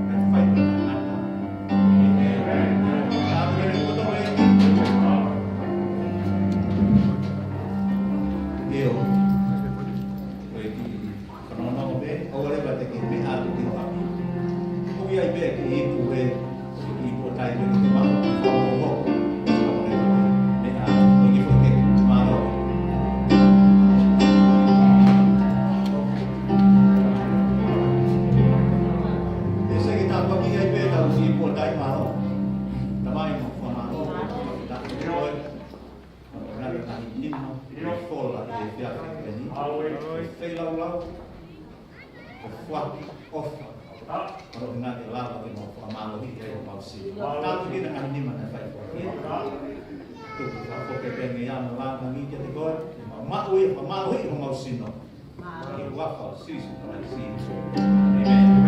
Kae fai pē taʻengata. ʻĒmeni. Tāpuekina kotoa ʻEiki. ʻIo. Ko e kiʻi fanongonongo pē, ʻoua leva te ke meʻa atu ki ho ʻapi. ʻOku ʻi ai pē kiʻi ipu he, kiʻi ipu ʻo taimi ke ke maʻu, kiʻi fakamolemole. Meʻa atu, ko e kiʻi foʻi keke, mālō. ʻE se ke tāpuaki ai pē ʻetau kiʻi ipu ʻo taimi, mālō. Tamai, mau fakamālō, mau fakafetaʻi. Ngaahi nima, ʻio, fola ʻi he efiafi ko eni. Feilaulau, ko e foaki ʻofa. Ko hono ʻuhinga ke lava ke mau fakamālohiʻi ai homau sino. Tāpuekina ngaahi nima naʻe fai foaki. Tuku ke fakafoki pē ngeia mo e lāngilangi kiate koe, ke mau maʻu ia, fakamālohiʻi homau sino. ʻI he huafa ʻo Sīsū Kalaisi. ʻĒmeni.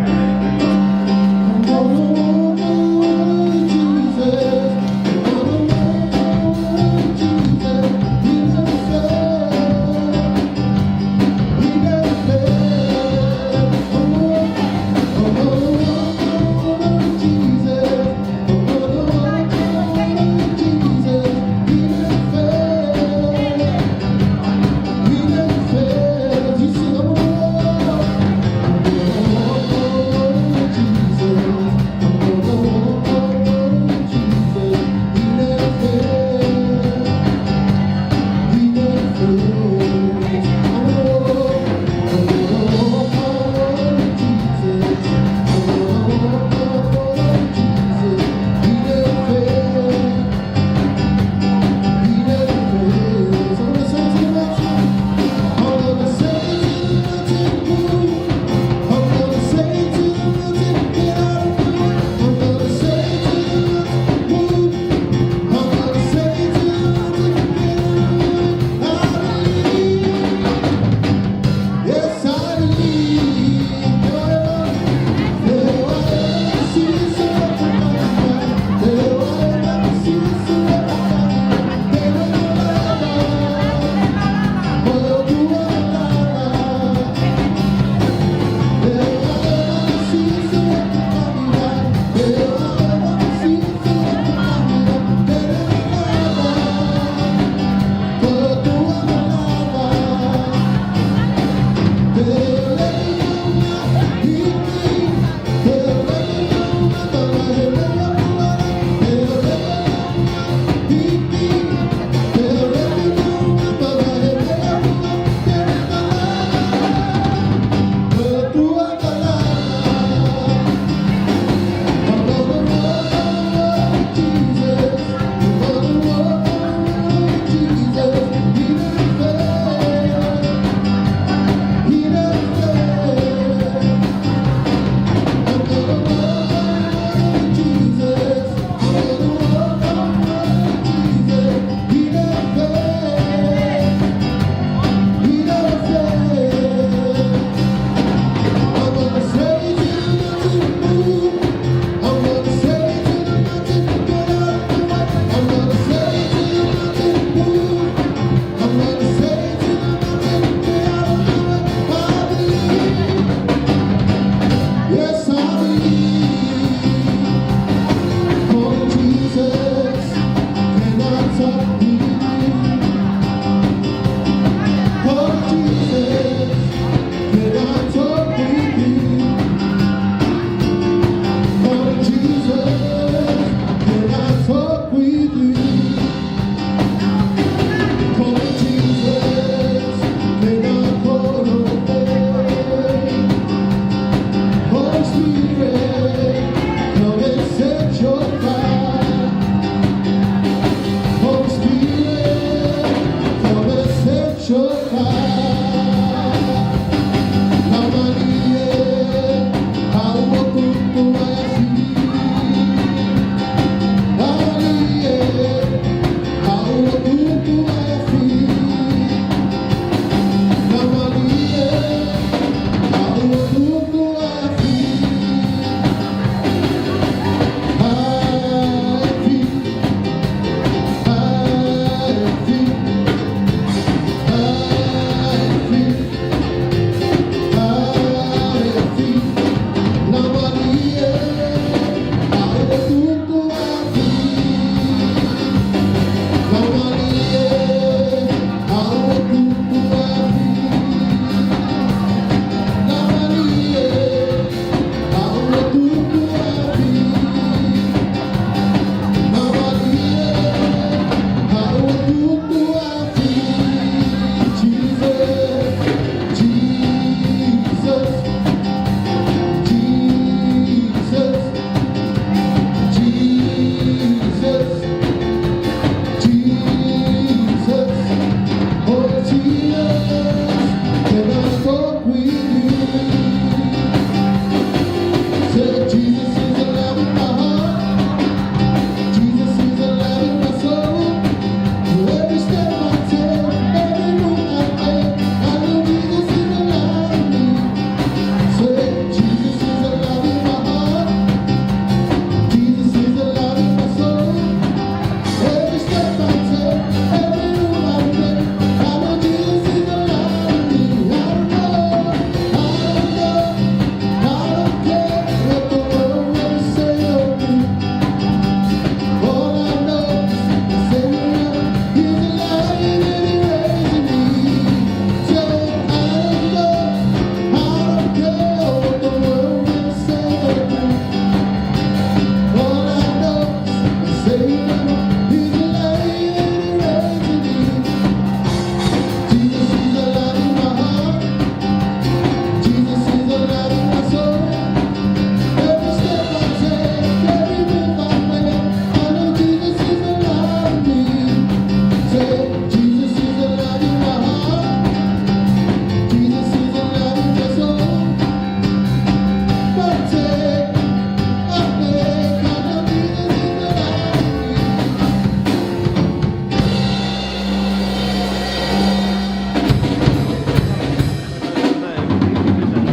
Toka.